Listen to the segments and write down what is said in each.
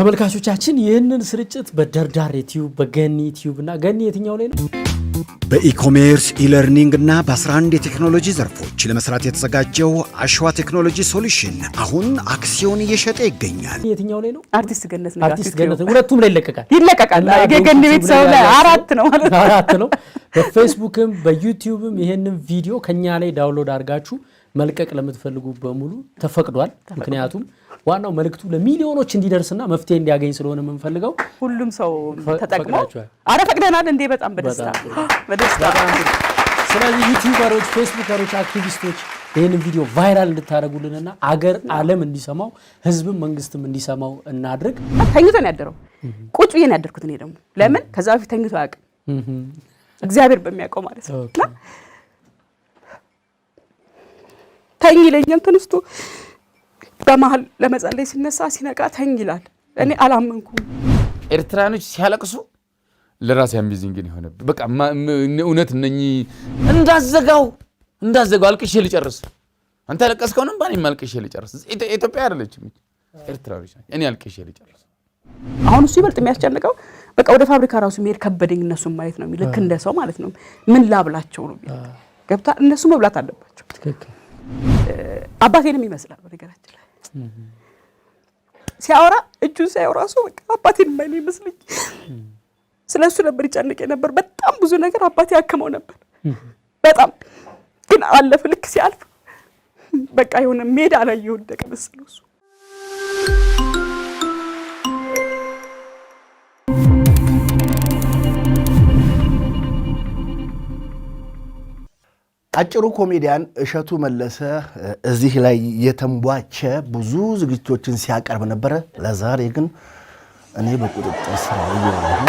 ተመልካቾቻችን፣ ይህንን ስርጭት በደርዳሬ ቲዩብ፣ በገኒ ቲዩብ እና ገኒ የትኛው ላይ ነው? በ e-commerce፣ e-learning እና በ11 የቴክኖሎጂ ዘርፎች ለመስራት የተዘጋጀው አሸዋ ቴክኖሎጂ ሶሉሽን አሁን አክሲዮን እየሸጠ ይገኛል። የትኛው ላይ ነው? አርቲስት ገነት ንጋቱ። አርቲስት ገነት፣ ሁለቱም ላይ ይለቀቃል። ይለቀቃል። እና የገኒ ዩቲዩብ ቤተሰብ ላይ ያላችሁ አራት ነው ማለት ነው። አራት ነው። በፌስቡክም በዩቲዩብም ይሄንን ቪዲዮ ከኛ ላይ download አድርጋችሁ መልቀቅ ለምትፈልጉ በሙሉ ተፈቅዷል። ምክንያቱም ዋናው መልእክቱ ለሚሊዮኖች እንዲደርስና መፍትሄ እንዲያገኝ ስለሆነ የምንፈልገው። ሁሉም ሰው ተጠቅሞ ፈቅዳችኋል? አረ ፈቅደናል እንዴ! በጣም በደስታ። በጣም ጥሩ። በደስታ። በጣም ጥሩ። ስለዚህ ዩቲዩበሮች፣ ፌስቡከሮች፣ አክቲቪስቶች ይህንን ቪዲዮ viral እንድታደርጉልንና አገር ዓለም እንዲሰማው፣ ህዝብም መንግስትም እንዲሰማው እናድርግ። ተኝቶ ነው ያደረው። ቁጭ ብዬ ነው ያደርኩት። እኔ ደግሞ ለምን ከዛ በፊት ተኝቶ አያውቅም፣ እግዚአብሔር በሚያውቀው ማለት ነው። እና ተኝ ይለኛል ተነስቶ፣ በመሀል ለመጸለይ ሲነሳ፣ ሲነቃ ተኝ ይላል። እኔ አላመንኩም። ኤርትራኖች ሲያለቅሱ ለራሴ amazing ነው የሆነብኝ። በቃ እውነት እነኚህ እንዳዘጋው እንዳዘጋው አልቅሼ ልጨርስ። አንተ ያለቀስከውን እንባ እኔም አልቅሼ ልጨርስ። ኢትዮጵያ አይደለችም፣ ኤርትራኖች ናቸው። እኔ አልቅሼ ልጨርስ። አሁን እሱ ይበልጥ የሚያስጨንቀው በቃ ወደ ፋብሪካ ራሱ መሄድ ከበደኝ፣ እነሱን ማየት ነው የሚል፣ ልክ እንደ ሰው ማለት ነው። ምን ላብላቸው ነው የሚል፣ ገብታ እነሱ መብላት አለባቸው። አባቴንም ይመስላል፣ በነገራችን ላይ ሲያወራ እጁን ሳየው ራሱ በቃ አባቴን የማይ ነው ይመስለኝ። ስለ እሱ ነበር ይጨንቅ የነበር። በጣም ብዙ ነገር አባቴ ያክመው ነበር። በጣም ግን አለፈ። ልክ ሲያልፍ በቃ የሆነ ሜዳ ላይ የወደቀ መሰለው እሱ። አጭሩ ኮሜዲያን እሸቱ መለሰ እዚህ ላይ የተንቧቸ ብዙ ዝግጅቶችን ሲያቀርብ ነበረ። ለዛሬ ግን እኔ በቁጥጥር ስር ውዬዋለሁ።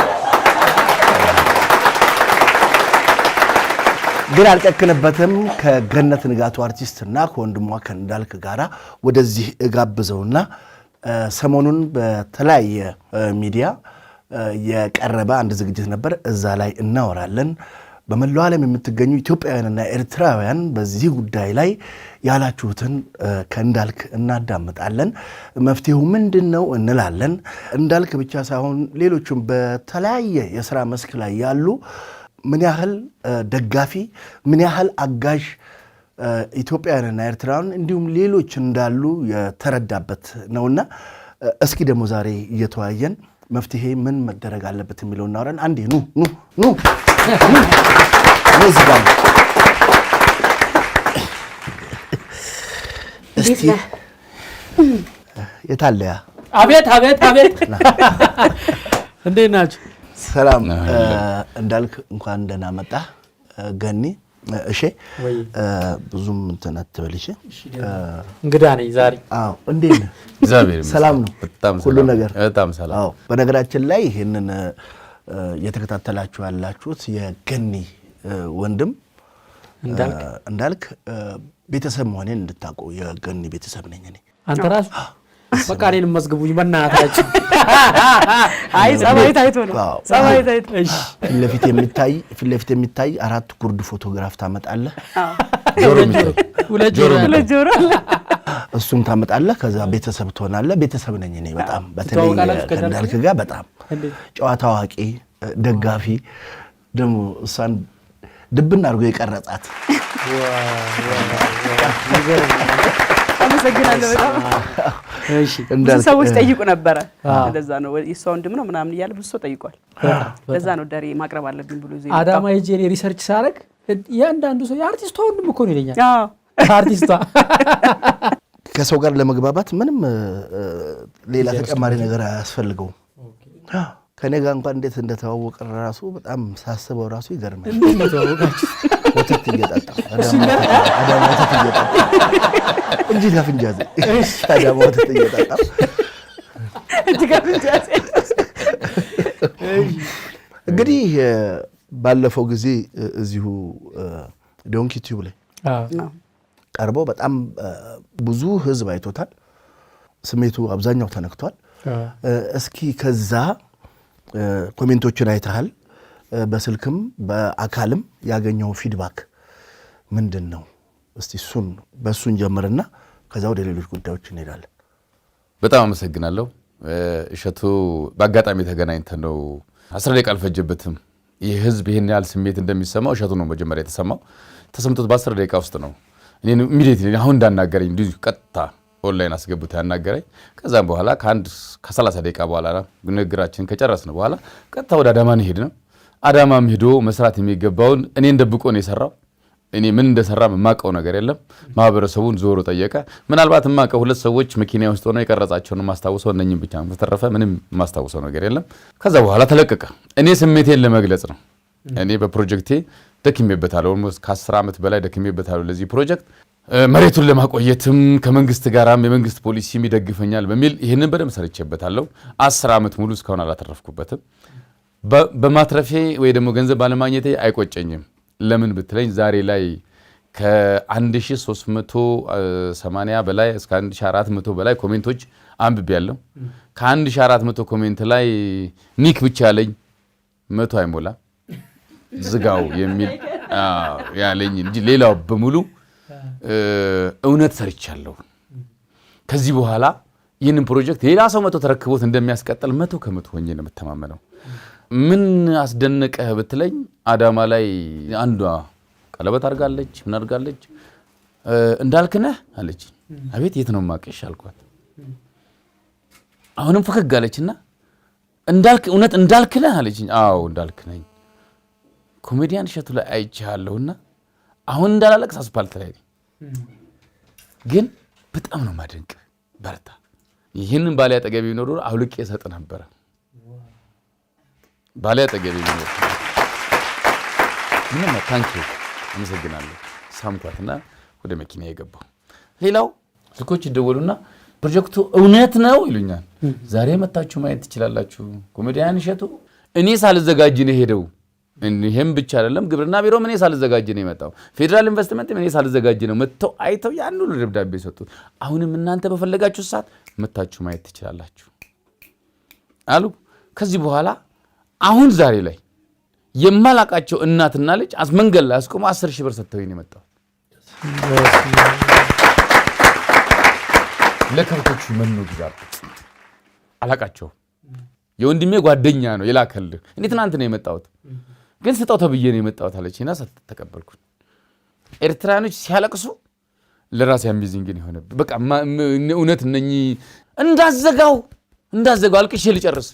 ግን አልጨክንበትም። ከገነት ንጋቱ አርቲስት እና ከወንድሟ ከእንዳልክ ጋራ ወደዚህ እጋብዘውና ሰሞኑን በተለያየ ሚዲያ የቀረበ አንድ ዝግጅት ነበር። እዛ ላይ እናወራለን። በመላው ዓለም የምትገኙ ኢትዮጵያውያንና ኤርትራውያን በዚህ ጉዳይ ላይ ያላችሁትን ከእንዳልክ እናዳምጣለን። መፍትሄው ምንድን ነው እንላለን። እንዳልክ ብቻ ሳይሆን ሌሎቹም በተለያየ የስራ መስክ ላይ ያሉ ምን ያህል ደጋፊ፣ ምን ያህል አጋዥ ኢትዮጵያውያንና ኤርትራውያን እንዲሁም ሌሎች እንዳሉ የተረዳበት ነውና እስኪ ደግሞ ዛሬ እየተወያየን መፍትሄ ምን መደረግ አለበት የሚለው እናወራለን። አንዴ ኑ ኑ ኑ ኑ ኑ እዚህ ጋር ነው። እስቲ የታለ ያ? አቤት አቤት አቤት! እንዴት ናችሁ? ሰላም እንዳልክ፣ እንኳን ደህና መጣ። ገኒ፣ እሺ። ወይ። ብዙም እንትን አትበል እሺ። እንግዳ ነኝ ዛሬ። አዎ፣ እንዴት ነህ? እግዚአብሔር ይመስገን። ሰላም ነው? በጣም ሁሉ ሰላም። ነገር? በጣም ሰላም። አዎ። በነገራችን ላይ ይህንን እየተከታተላችሁ ያላችሁት የገኒ ወንድም እንዳልክ። እንዳልክ ቤተሰብ መሆኔን እንድታውቁ፣ የገኒ ቤተሰብ ነኝ እኔ። አንተ ራሱ በቃ እኔንም መዝግቡኝ በእናታችሁ። አይ፣ ጸባይ ታይቶ ነው። አዎ። ጸባይ ታይቶ። እሺ። ፊት ለፊት የሚታይ አራት ጉርድ ፎቶግራፍ ታመጣለህ። ጆሮ የሚታይ። ሁለት ጆሮ ያለው። ሁለት ጆሮ አለ። እሱም ታመጣለህ። ከዛ ቤተሰብ ትሆናለህ። ቤተሰብ ነኝ እኔ በጣም፣ በተለይ ትተዋወቃላችሁ ከእንዳልክ? ከእንዳልክ ጋር በጣም። እንዴት? ጨዋታ አዋቂ፣ ደጋፊ፣ ደግሞ እሷን ድብን አድርጎ የቀረጻት። አመሰግናለሁ በጣም። ብዙ እንዳልክ ሰዎች ጠይቁ ነበረ። እንደዛ ነው፣ የእሷ ወንድም ነው ምናምን እያለ ብዙ ሰው ጠይቋል። ለዛ ነው ደሬ ማቅረብ አለብኝ ብሎ ይዞ የመጣው። አዳማ ሄጄ እኔ research ሳደርግ እያንዳንዱ ሰው የአርቲስቷ ወንድም እኮ ነው ይለኛል። አርቲስቷ። ከሰው ጋር ለመግባባት ምንም ሌላ ተጨማሪ ነገር አያስፈልገውም። ከኔ ጋር እንኳን እንዴት እንደተዋወቀ ራሱ በጣም ሳስበው ራሱ ይገርማል። እንዴት ነው ተዋወቃችሁ? ወተት እየጠጣ፣ አዳማ ወተት እየጠጣ፣ እንጂ ከፍንጃ አዳማ ወተት እየጠጣ። እጅ ከፍንጅ ያዘ። እንግዲህ ባለፈው ጊዜ እዚሁ ዶንኪ ቲዩብ ላይ ቀርቦ በጣም ብዙ ህዝብ አይቶታል። ስሜቱ አብዛኛው ተነክቷል። እስኪ ከዛ comment ኦችን አይተሃል፣ በስልክም በአካልም ያገኘው feedback ምንድን ነው? እስቲ እሱን በእሱን ጀምርና ከዛ ወደ ሌሎች ጉዳዮች እንሄዳለን። በጣም አመሰግናለሁ። እሸቱ በአጋጣሚ ተገናኝተን ነው፣ 10 ደቂቃ አልፈጀበትም። ይህ ህዝብ ይህን ያህል ስሜት እንደሚሰማው እሸቱ ነው መጀመሪያ የተሰማው። ተሰምቶት በ10 ደቂቃ ውስጥ ነው እኔን immediately አሁን እንዳናገረኝ እንዲሁ ቀጥታ ኦንላይን አስገብቶ ያናገረኝ። ከዛም በኋላ ከአንድ ከ30 ደቂቃ በኋላ ንግግራችን ከጨረስን በኋላ ቀጥታ ወደ አዳማ ነው የሄድነው። አዳማም ሄዶ መስራት የሚገባውን እኔን ደብቆ ነው የሰራው። እኔ ምን እንደሰራ የማውቀው ነገር የለም። ማህበረሰቡን ዞሮ ጠየቀ። ምናልባት የማውቀው ሁለት ሰዎች መኪና ውስጥ ሆነው የቀረጻቸውን የማስታውሰው እነኝም ብቻ ነው። በተረፈ ምንም የማስታውሰው ነገር የለም። ከዛ በኋላ ተለቀቀ። እኔ ስሜቴን ለመግለጽ ነው። እኔ በፕሮጀክቴ ደክሜበታለሁ። Almost ከ10 ዓመት በላይ ደክሜበታለሁ ለዚህ ፕሮጀክት። መሬቱን ለማቆየትም ከመንግስት ጋራም የመንግስት ፖሊሲም ይደግፈኛል በሚል ይህንን በደንብ ሰርቼበታለሁ። 10 ዓመት ሙሉ እስካሁን አላተረፍኩበትም። በማትረፌ ወይ ደግሞ ገንዘብ ባለማግኘቴ አይቆጨኝም። ለምን ብትለኝ ዛሬ ላይ ከ1380 በላይ እስከ 1400 በላይ comment ኦች አንብቤያለሁ። ከ1400 comment ላይ ኒክ ብቻ ያለኝ 100 አይሞላ ዝጋው የሚል ያለኝ እንጂ ሌላው በሙሉ እውነት ሰርቻለሁ። ከዚህ በኋላ ይህንን ፕሮጀክት ሌላ ሰው መቶ ተረክቦት እንደሚያስቀጥል 100% ሆኜ ነው የምተማመነው። ምን አስደነቀህ ብትለኝ አዳማ ላይ አንዷ ቀለበት አድርጋለች፣ ምን አድርጋለች፣ እንዳልክ ነህ አለች። አቤት የት ነው የማውቅሽ አልኳት። አሁንም ፈገግ አለችና እንዳልክ እውነት እንዳልክ ነህ አለችኝ። አዎ እንዳልክ ነኝ። ኮሜዲያን እሸቱ ላይ አይቼሃለሁና አሁን እንዳላለቅስ አስፓልት ላይ ነኝ፣ ግን በጣም ነው የማደንቅህ፣ በርታ። ይህንን ባሌ አጠገቤ ቢኖር ኖሮ አውልቄ እሰጥ ነበረ። ባሌ አጠገቤ ቢኖር ምንም thank you አመሰግናለሁ። ሳምኳትና ወደ መኪና የገባው። ሌላው ስልኮች ይደወሉና ፕሮጀክቱ እውነት ነው ይሉኛል። ዛሬ መታችሁ ማየት ትችላላችሁ። ኮሜዲያን እሸቱ እኔ ሳልዘጋጅ ነው የሄደው። ይሄም ብቻ አይደለም፣ ግብርና ቢሮም እኔ ሳልዘጋጅ ነው የመጣው። ፌዴራል ኢንቨስትመንትም እኔ ሳልዘጋጅ ነው መጥተው አይተው ያን ሁሉ ደብዳቤ ሰጡት። አሁንም እናንተ በፈለጋችሁ ሰዓት መታችሁ ማየት ትችላላችሁ አሉ። ከዚህ በኋላ አሁን ዛሬ ላይ የማላቃቸው እናትና ልጅ መንገድ ላይ አስቆመው 10 ሺህ ብር ሰጥተውኝ ነው የመጣሁት። ለከብቶቹ መኖ ግዛ አላቃቸውም። የወንድሜ ጓደኛ ነው የላከልህ። እኔ ትናንት ነው የመጣሁት፣ ግን ስጠው ተብዬ ነው የመጣሁት አለችና ተቀበልኩ። ኤርትራኖች ሲያለቅሱ ለራሴ amazing ነው የሆነብኝ። በቃ እውነት እነኚህ እንዳዘጋው አልቅሼ ልጨርስ።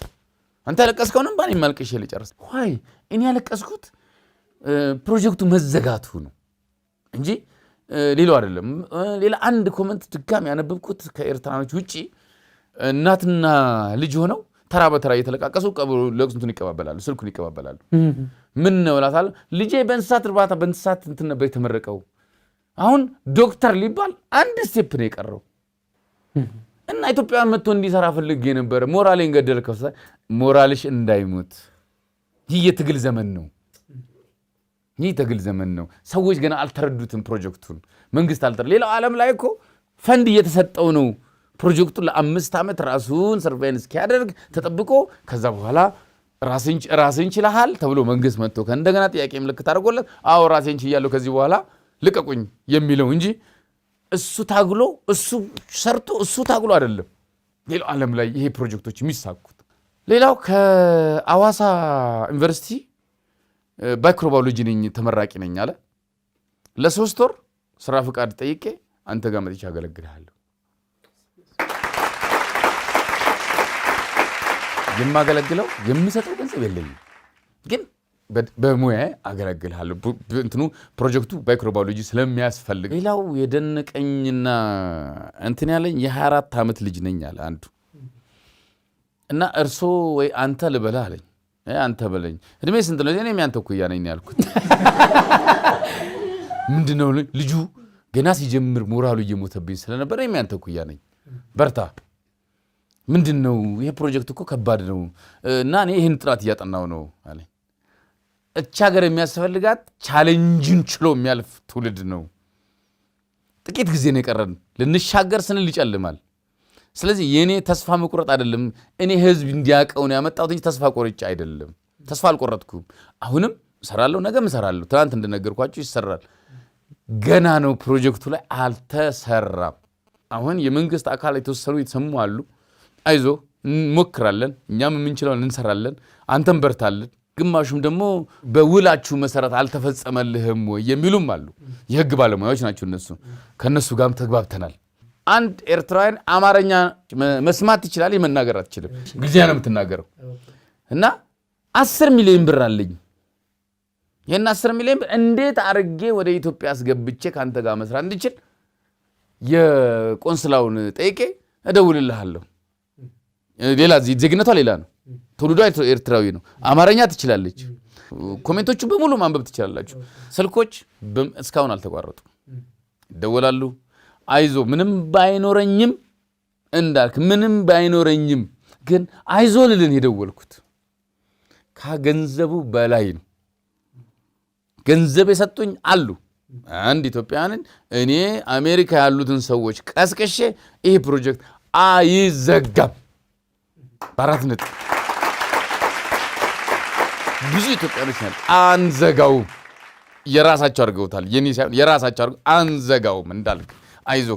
አንተ ያለቀስከውን እንባ እኔም አልቅሼ ልጨርስ። why እኔ ያለቀስኩት ፕሮጀክቱ መዘጋቱ ነው እንጂ ሌላው አይደለም። ሌላ አንድ comment ድጋሚ ያነበብኩት ከኤርትራኖች ውጪ እናትና ልጅ ሆነው ተራ በተራ እየተለቃቀሱ ለቅሶ ይቀባበላሉ፣ ስልኩን ይቀባበላሉ። ምን ነው እላታለሁ። ልጄ በእንስሳት እርባታ በእንስሳት እንትን ነበር የተመረቀው፣ አሁን ዶክተር ሊባል አንድ step ነው የቀረው እና ኢትዮጵያውያን መጥቶ እንዲሰራ ፈልጌ ነበረ። ሞራሌን ገደልከው። ሞራልሽ እንዳይሞት ይህ የትግል ዘመን ነው። ይህ የትግል ዘመን ነው። ሰዎች ገና አልተረዱትም ፕሮጀክቱን፣ መንግስት አልተረ ሌላው ዓለም ላይ እኮ ፈንድ እየተሰጠው ነው። ፕሮጀክቱ ለ5 ዓመት ራሱን survive እስኪያደርግ ተጠብቆ ከዛ በኋላ ራስን ችለሃል ተብሎ መንግስት መጥቶ ከእንደገና ጥያቄ ምልክት አድርጎለት አዎ ራሴን ችያለሁ ከዚህ በኋላ ልቀቁኝ የሚለው እንጂ እሱ ታግሎ እሱ ሰርቶ እሱ ታግሎ አይደለም ሌላው ዓለም ላይ ይሄ ፕሮጀክቶች የሚሳኩት። ሌላው ከአዋሳ ዩኒቨርሲቲ ማይክሮባዮሎጂ ነኝ ተመራቂ ነኝ አለ። ለ3 ወር ስራ ፍቃድ ጠይቄ አንተ ጋር መጥቼ አገለግልሃለሁ። የማገለግለው የምሰጠው ገንዘብ የለኝም፣ ግን በሙያዬ አገለግልሃለሁ። እንትኑ ፕሮጀክቱ ማይክሮባዮሎጂ ስለሚያስፈልግ። ሌላው የደነቀኝና እንትን ያለኝ የ24 ዓመት ልጅ ነኝ አለ አንዱ እና እርሶ ወይ አንተ ልበልህ አለኝ። አንተ በለኝ። እድሜ ስንት ነው? እኔም ያንተ እኩያ ነኝ ያልኩት። ምንድነው ልጁ ገና ሲጀምር ሞራሉ እየሞተብኝ ስለነበረ እኔም ያንተ እኩያ ነኝ፣ በርታ። ምንድነው ይሄ ፕሮጀክት እኮ ከባድ ነው እና እኔ ይሄን ጥናት እያጠናው ነው አለኝ። እቺ ሀገር የሚያስፈልጋት ቻሌንጅን ችሎ የሚያልፍ ትውልድ ነው። ጥቂት ጊዜ ነው የቀረን፣ ልንሻገር ስንል ይጨልማል። ስለዚህ የኔ ተስፋ መቁረጥ አይደለም፣ እኔ ህዝብ እንዲያውቀው ነው ያመጣሁት እንጂ ተስፋ ቆርጬ አይደለም። ተስፋ አልቆረጥኩም። አሁንም እሰራለሁ፣ ነገም እሰራለሁ። ትናንት እንደነገርኳችሁ ይሰራል። ገና ነው፣ ፕሮጀክቱ ላይ አልተሰራም። አሁን የመንግስት አካል የተወሰኑ የተሰሙ አሉ። አይዞ እንሞክራለን፣ እኛም የምንችለውን እንሰራለን፣ አንተም በርታለን። ግማሹም ደግሞ በውላችሁ መሰረት አልተፈጸመልህም ወይ የሚሉም አሉ። የህግ ባለሙያዎች ናቸው እነሱ። ከእነሱ ጋርም ተግባብተናል። አንድ ኤርትራውያን አማርኛ መስማት ትችላል፣ መናገር አትችልም። እንግሊዝኛ ነው የምትናገረው። እና 10 ሚሊዮን ብር አለኝ። ይህን 10 ሚሊዮን ብር እንዴት አርጌ ወደ ኢትዮጵያ አስገብቼ ከአንተ ጋር መስራት እንድችል የቆንስላውን ጠይቄ እደውልልሃለሁ። ሌላ ዜግነቷ ሌላ ነው፣ ትውልዷ ኤርትራዊ ነው። አማርኛ ትችላለች። Comment ኦቹ በሙሉ ማንበብ ትችላላችሁ። ስልኮች እስካሁን አልተቋረጡ፣ ይደወላሉ። አይዞ ምንም ባይኖረኝም እንዳልክ ምንም ባይኖረኝም ግን አይዞ ልልን የደወልኩት ከገንዘቡ በላይ ነው። ገንዘብ የሰጡኝ አሉ። አንድ ኢትዮጵያውያንን እኔ አሜሪካ ያሉትን ሰዎች ቀስቅሼ ይሄ ፕሮጀክት አይዘጋም በ4 ነጥብ ብዙ ኢትዮጵያኖች ናቸው። አንዘጋውም። የራሳቸው አድርገውታል። የኔ ሳይሆን የራሳቸው አድርገው አንዘጋውም። እንዳልክ አይዞ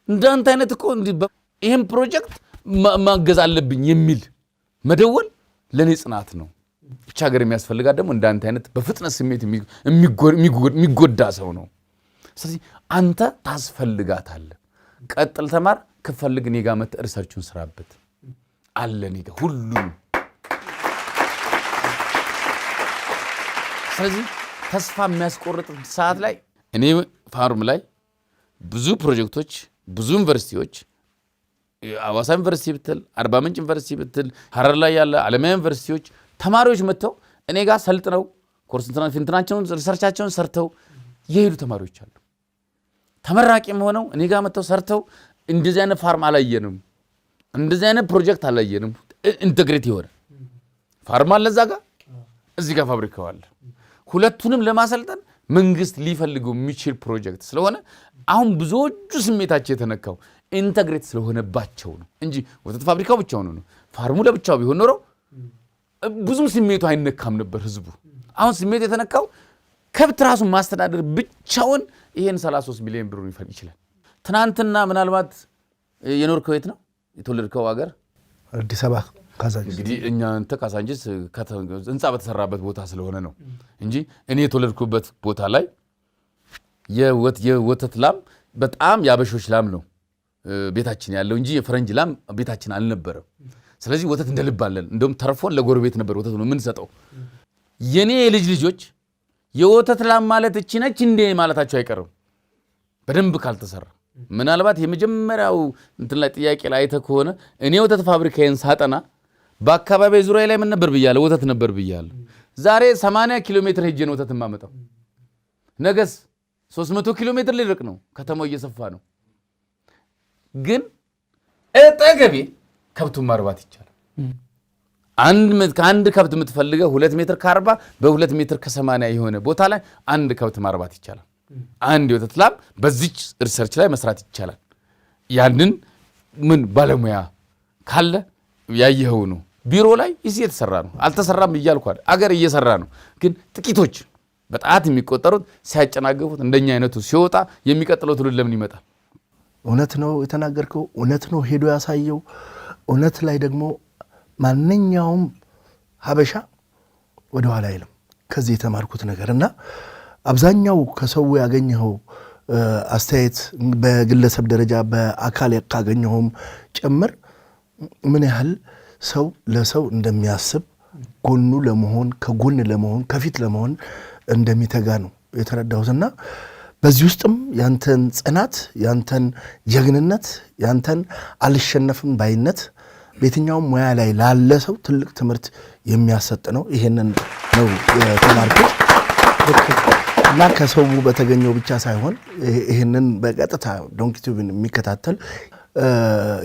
እንዳንተ አይነት እኮ ይህን ፕሮጀክት ማገዝ አለብኝ የሚል መደወል ለእኔ ጽናት ነው። ብቻ ሀገር የሚያስፈልጋት ደግሞ እንዳንተ አይነት በፍጥነት ስሜት የሚጎዳ ሰው ነው። ስለዚህ አንተ ታስፈልጋታለህ። ቀጥል፣ ተማር፣ ክፈልግ እኔ ጋር መተህ research ኡን ስራበት አለ እኔ ጋር ሁሉም። ስለዚህ ተስፋ የሚያስቆርጥ ሰዓት ላይ እኔ farm ላይ ብዙ ፕሮጀክቶች፣ ብዙ ዩኒቨርሲቲዎች፣ አዋሳ ዩኒቨርሲቲ ብትል፣ አርባ ምንጭ ዩኒቨርሲቲ ብትል፣ ሀረር ላይ ያለ አለማያ ዩኒቨርሲቲዎች ተማሪዎች መጥተው እኔ ጋር ሰልጥነው ኮርስ እንትናቸውን research ኣቸውን ሰርተው የሄዱ ተማሪዎች አሉ። ተመራቂም ሆነው እኔ ጋር መጥተው ሰርተው እንደዚህ አይነት farm አላየንም፣ እንደዚህ አይነት ፕሮጀክት አላየንም። Integrate የሆነ farm አለ እዛ ጋር፣ እዚህ ጋር ፋብሪካው አለ። ሁለቱንም ለማሰልጠን መንግስት ሊፈልገው የሚችል ፕሮጀክት ስለሆነ አሁን ብዙዎቹ ስሜታቸው የተነካው integrate ስለሆነባቸው ነው እንጂ ወተት ፋብሪካው ብቻውን ነው። Farm ኡ ለብቻው ቢሆን ኖሮ ብዙም ስሜቱ አይነካም ነበር ህዝቡ። አሁን ስሜቱ የተነካው ከብት ራሱን ማስተዳደር ብቻውን ይሄን 33 ሚሊዮን ብር ይፈል ይችላል። ትናንትና ምናልባት የኖርከው የት ነው የተወለድከው ሀገር? አዲስ አበባ ካዛንቺስ። እንግዲህ እኛ አንተ ካዛንቺስ ህንፃ በተሰራበት ቦታ ስለሆነ ነው እንጂ እኔ የተወለድኩበት ቦታ ላይ የወተት ላም በጣም የአበሾች ላም ነው ቤታችን ያለው እንጂ የፈረንጅ ላም ቤታችን አልነበረም። ስለዚህ ወተት እንደልብ አለን። እንደውም ተርፎን ለጎረቤት ነበር ወተት ነው የምንሰጠው። የኔ የልጅ ልጆች የወተት ላም ማለት እቺ ነች እንዴ ማለታቸው አይቀርም በደንብ ካልተሰራ። ምናልባት የመጀመሪያው እንትን ላይ ጥያቄ ላይ አይተህ ከሆነ እኔ ወተት ፋብሪካዬን ሳጠና በአካባቢ ዙሪያ ላይ ምን ነበር ብያለሁ? ወተት ነበር ብያለሁ። ዛሬ 80 ኪሎ ሜትር ሄጄ ነው ወተት የማመጣው። ነገስ 300 ኪሎ ሜትር ሊርቅ ነው። ከተማው እየሰፋ ነው። ግን እጠገቤ ከብቱን ማርባት ይቻላል። ከአንድ ከብት የምትፈልገው 2 ሜትር ከ40 በ2 ሜትር ከ80 የሆነ ቦታ ላይ አንድ ከብት ማርባት ይቻላል። አንድ የወተት ላም በዚች research ላይ መስራት ይቻላል። ያንን ምን ባለሙያ ካለ ያየኸው ነው። ቢሮ ላይ ይህ የተሰራ ነው። አልተሰራም እያልኩ አይደል፣ አገር እየሰራ ነው። ግን ጥቂቶች በጣት የሚቆጠሩት ሲያጨናግፉት እንደኛ አይነቱ ሲወጣ የሚቀጥለው ትውልድ ለምን ይመጣል? እውነት ነው የተናገርከው፣ እውነት ነው ሄዶ ያሳየው። እውነት ላይ ደግሞ ማንኛውም ሀበሻ ወደኋላ አይልም። ከዚህ የተማርኩት ነገር እና አብዛኛው ከሰው ያገኘኸው አስተያየት በግለሰብ ደረጃ በአካል ካገኘኸውም ጭምር ምን ያህል ሰው ለሰው እንደሚያስብ፣ ጎኑ ለመሆን፣ ከጎን ለመሆን፣ ከፊት ለመሆን እንደሚተጋ ነው የተረዳሁትና በዚህ ውስጥም ያንተን ጽናት፣ ያንተን ጀግንነት፣ ያንተን አልሸነፍም ባይነት በየትኛውም ሙያ ላይ ላለ ሰው ትልቅ ትምህርት የሚያሰጥ ነው። ይሄንን ነው የተማርኩት እና ከሰው በተገኘው ብቻ ሳይሆን ይህንን በቀጥታ ዶንኪ ቲዩብን የሚከታተል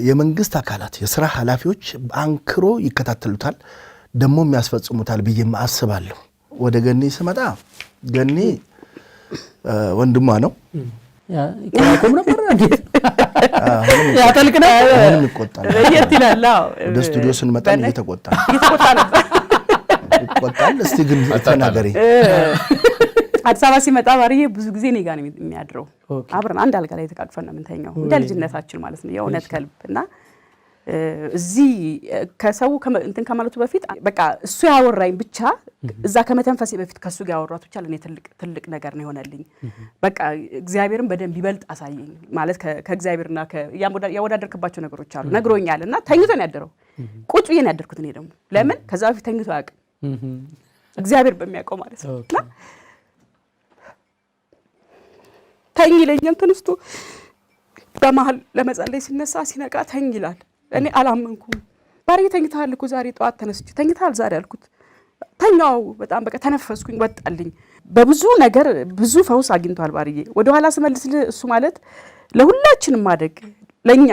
የመንግስት አካላት የስራ ኃላፊዎች በአንክሮ ይከታተሉታል፣ ደግሞም ያስፈጽሙታል ብዬም አስባለሁ። ወደ ገኒ ስመጣ ገኒ ወንድሟ ነው። ቆም ነበር ያጠልቅ ነበር። አሁንም ይቆጣል። ለየት ይላል። አዎ። ወደ ስቱዲዮ ስንመጣም እየተቆጣ ነው። እየተቆጣ ነበር። ይቆጣል። እስቲ ግን ተናገሪ። አዲስ አበባ ሲመጣ ባርዬ ብዙ ጊዜ እኔ ጋር ነው የሚያድረው። አብረን አንድ አልጋ ላይ ተቃቅፈን ነው የምንተኛው፣ እንደ ልጅነታችን ማለት ነው። የእውነት ከልብ እና እዚህ ከሰው እንትን ከማለቱ በፊት በቃ እሱ ያወራኝ ብቻ፣ እዛ ከመተንፈሴ በፊት ከእሱ ጋር ያወራት ብቻ ለእኔ ትልቅ ትልቅ ነገር ነው የሆነልኝ። በቃ እግዚአብሔርን በደንብ ይበልጥ አሳየኝ ማለት ከእግዚአብሔርና ያወዳደርክባቸው ነገሮች አሉ ነግሮኛል። እና ተኝቶ ነው ያደረው። ቁጭ ብዬ ነው ያደርኩት። እኔ ደግሞ ለምን ከዛ በፊት ተኝቶ አያውቅም፣ እግዚአብሔር በሚያውቀው ማለት ነው። እና ተኝ ይለኛል ተነስቶ፣ በመሀል ለመጸለይ ሲነሳ ሲነቃ ተኝ ይላል። እኔ አላመንኩም። ባርዬ ተኝተሃል እኮ፣ ዛሬ ጠዋት ተነስቼ ተኝተሃል ዛሬ አልኩት። ተኛው፣ በጣም በቃ ተነፈስኩኝ፣ ወጣልኝ። በብዙ ነገር ብዙ ፈውስ አግኝቷል ባርዬ። ወደኋላ ስመልስልህ እሱ ማለት ለሁላችንም ማደግ፣ ለእኛ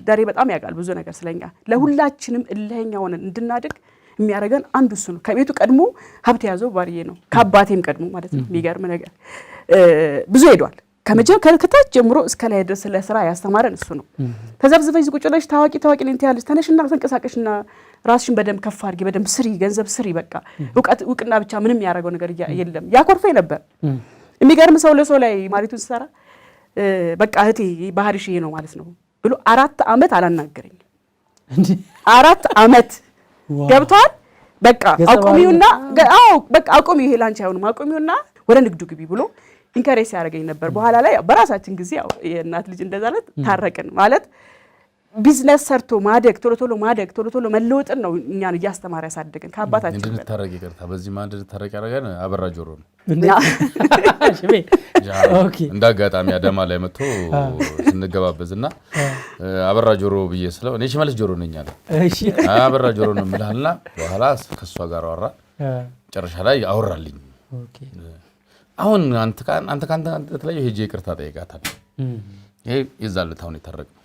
ደሬ በጣም ያውቃል ብዙ ነገር ስለኛ፣ ለሁላችንም እልኸኛ ሆነን እንድናድግ የሚያደርገን አንዱ እሱ ነው። ከቤቱ ቀድሞ ሀብት የያዘው ባርዬ ነው፣ ከአባቴም ቀድሞ ማለት ነው። የሚገርም ነገር ብዙ ሄዷል። ከታች ጀምሮ እስከ ላይ ድረስ ለስራ ያስተማረን እሱ ነው። ተዘብዝበሽ ቁጭ ብለሽ ታዋቂ ታዋቂ ነኝ ትያለሽ። ተነሽና ተንቀሳቀሽና ራስሽን በደንብ ከፍ አድርጊ፣ በደንብ ስሪ፣ ገንዘብ ስሪ። በቃ እውቀት እውቅና ብቻ ምንም ያደረገው ነገር የለም። ያኮርፈኝ ነበር። የሚገርም ሰው ለሰው ላይ ማሪቱን ስሰራ በቃ እህቴ ባህሪሽ ይሄ ነው ማለት ነው ብሎ 4 ዓመት አላናገረኝም። 4 ዓመት ገብቷል። በቃ አቁሚውና፣ አዎ በቃ አቁሚው፣ ይሄ ላንቺ አይሆንም፣ አቁሚውና ወደ ንግዱ ግቢ ብሎ encourage ሲያደርገኝ ነበር። በኋላ ላይ በራሳችን ጊዜ ያው የእናት ልጅ እንደዛ ለት ታረቅን። ማለት ቢዝነስ ሰርቶ ማደግ፣ ቶሎ ቶሎ ማደግ፣ ቶሎ ቶሎ መለወጥን ነው እኛን እያስተማረ ያሳደገን ከአባታችን በላይ። እንድንታረቅ፣ ይቅርታ፣ በዚህ ማን እንድንታረቅ ያደረገን አበራ ጆሮ ነው። እንደ አጋጣሚ አዳማ ላይ መጥቶ ስንገባበዝ እና አበራ ጆሮ ብዬ ስለው እኔ ሽመልስ ጆሮ ነኝ አለ። አበራ ጆሮ ነው የምልሃልና በኋላ ከእሷ ጋር አወራ። መጨረሻ ላይ አወራልኝ። አሁን አንተ ከአንተ ተለየ ሄጄ ይቅርታ ጠይቃታለሁ። ይሄ የዛን ዕለት አሁን የታረቅነው።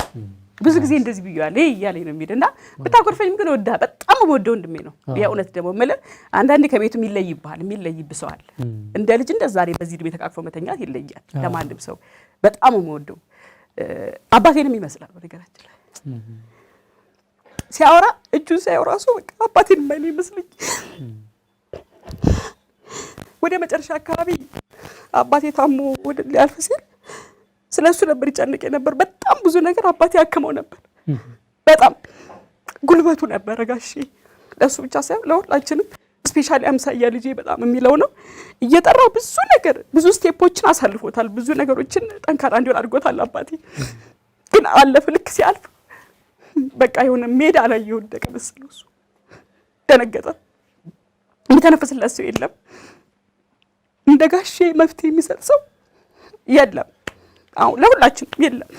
ብዙ ጊዜ እንደዚህ ብዬዋለሁ ይሄ እያለኝ ነው የሚሄድ እና ብታኮርፈኝም ግን ወዳ በጣም ወደው ወንድሜ ነው። የእውነት ደግሞ የምልህ አንዳንዴ ከቤቱ የሚለይብሃል፣ የሚለይብህ ሰው አለ። እንደ ልጅ እንደ ዛሬ በዚህ እድሜ ተቃቅፎ መተኛት ይለያል። ለማንም ሰው በጣም የምወደው አባቴንም ይመስላል። በነገራችን ላይ ሲያወራ እጁን ሳየው ራሱ በቃ አባቴን የማይ ነው ይመስለኝ። ወደ መጨረሻ አካባቢ አባቴ ታሞ ወደ ሊያልፍ ሲል ስለ እሱ ነበር ይጨንቅ ነበር። በጣም ብዙ ነገር አባቴ ያክመው ነበር። በጣም ጉልበቱ ነበረ ጋሼ። ለእሱ ብቻ ሳይሆን ለሁላችንም፣ especially አምሳያ ልጄ በጣም የሚለው ነው። እየጠራ ብዙ ነገር፣ ብዙ step ኦችን አሳልፎታል። ብዙ ነገሮችን ጠንካራ እንዲሆን አድርጎታል። አባቴ ግን አለፈ። ልክ ሲያልፍ በቃ የሆነ ሜዳ ላይ የወደቀ መሰለው። እሱ ደነገጠ። የሚተነፍስለት ሰው የለም። እንደ ጋሼ መፍትሄ የሚሰጥ ሰው የለም። አሁን ለሁላችንም የለም።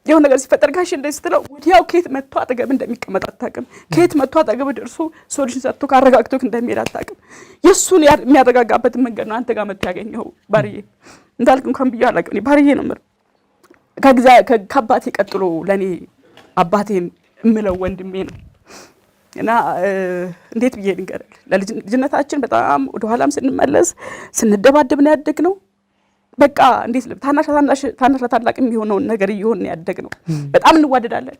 የሆነ ነገር ሲፈጠር ጋሼ እንደዚህ ስትለው ወዲያው ከየት መጥቶ አጠገብ እንደሚቀመጥ አታውቅም። ከየት መጥቶ አጠገብ ደርሶ solution ሰጥቶ ካረጋግቶክ እንደሚሄድ አታውቅም። የእሱን የሚያረጋጋበትን መንገድ ነው አንተ ጋር መጥቶ ያገኘው። ባርዬ እንዳልክ እንኳን ብዬ አላውቅም። እኔ ባርዬ ነው የምለው። ከአባቴ ቀጥሎ ለእኔ አባቴን እምለው ወንድሜ ነው። እና እንዴት ብዬ ልንገርህ፣ ለልጅነታችን በጣም ወደኋላም ስንመለስ ስንደባደብ ነው ያደግነው። በቃ እንዴት ታናሽ ታናሽ ለታላቅ የሚሆነውን ነገር እየሆን ያደግነው። በጣም እንዋደዳለን።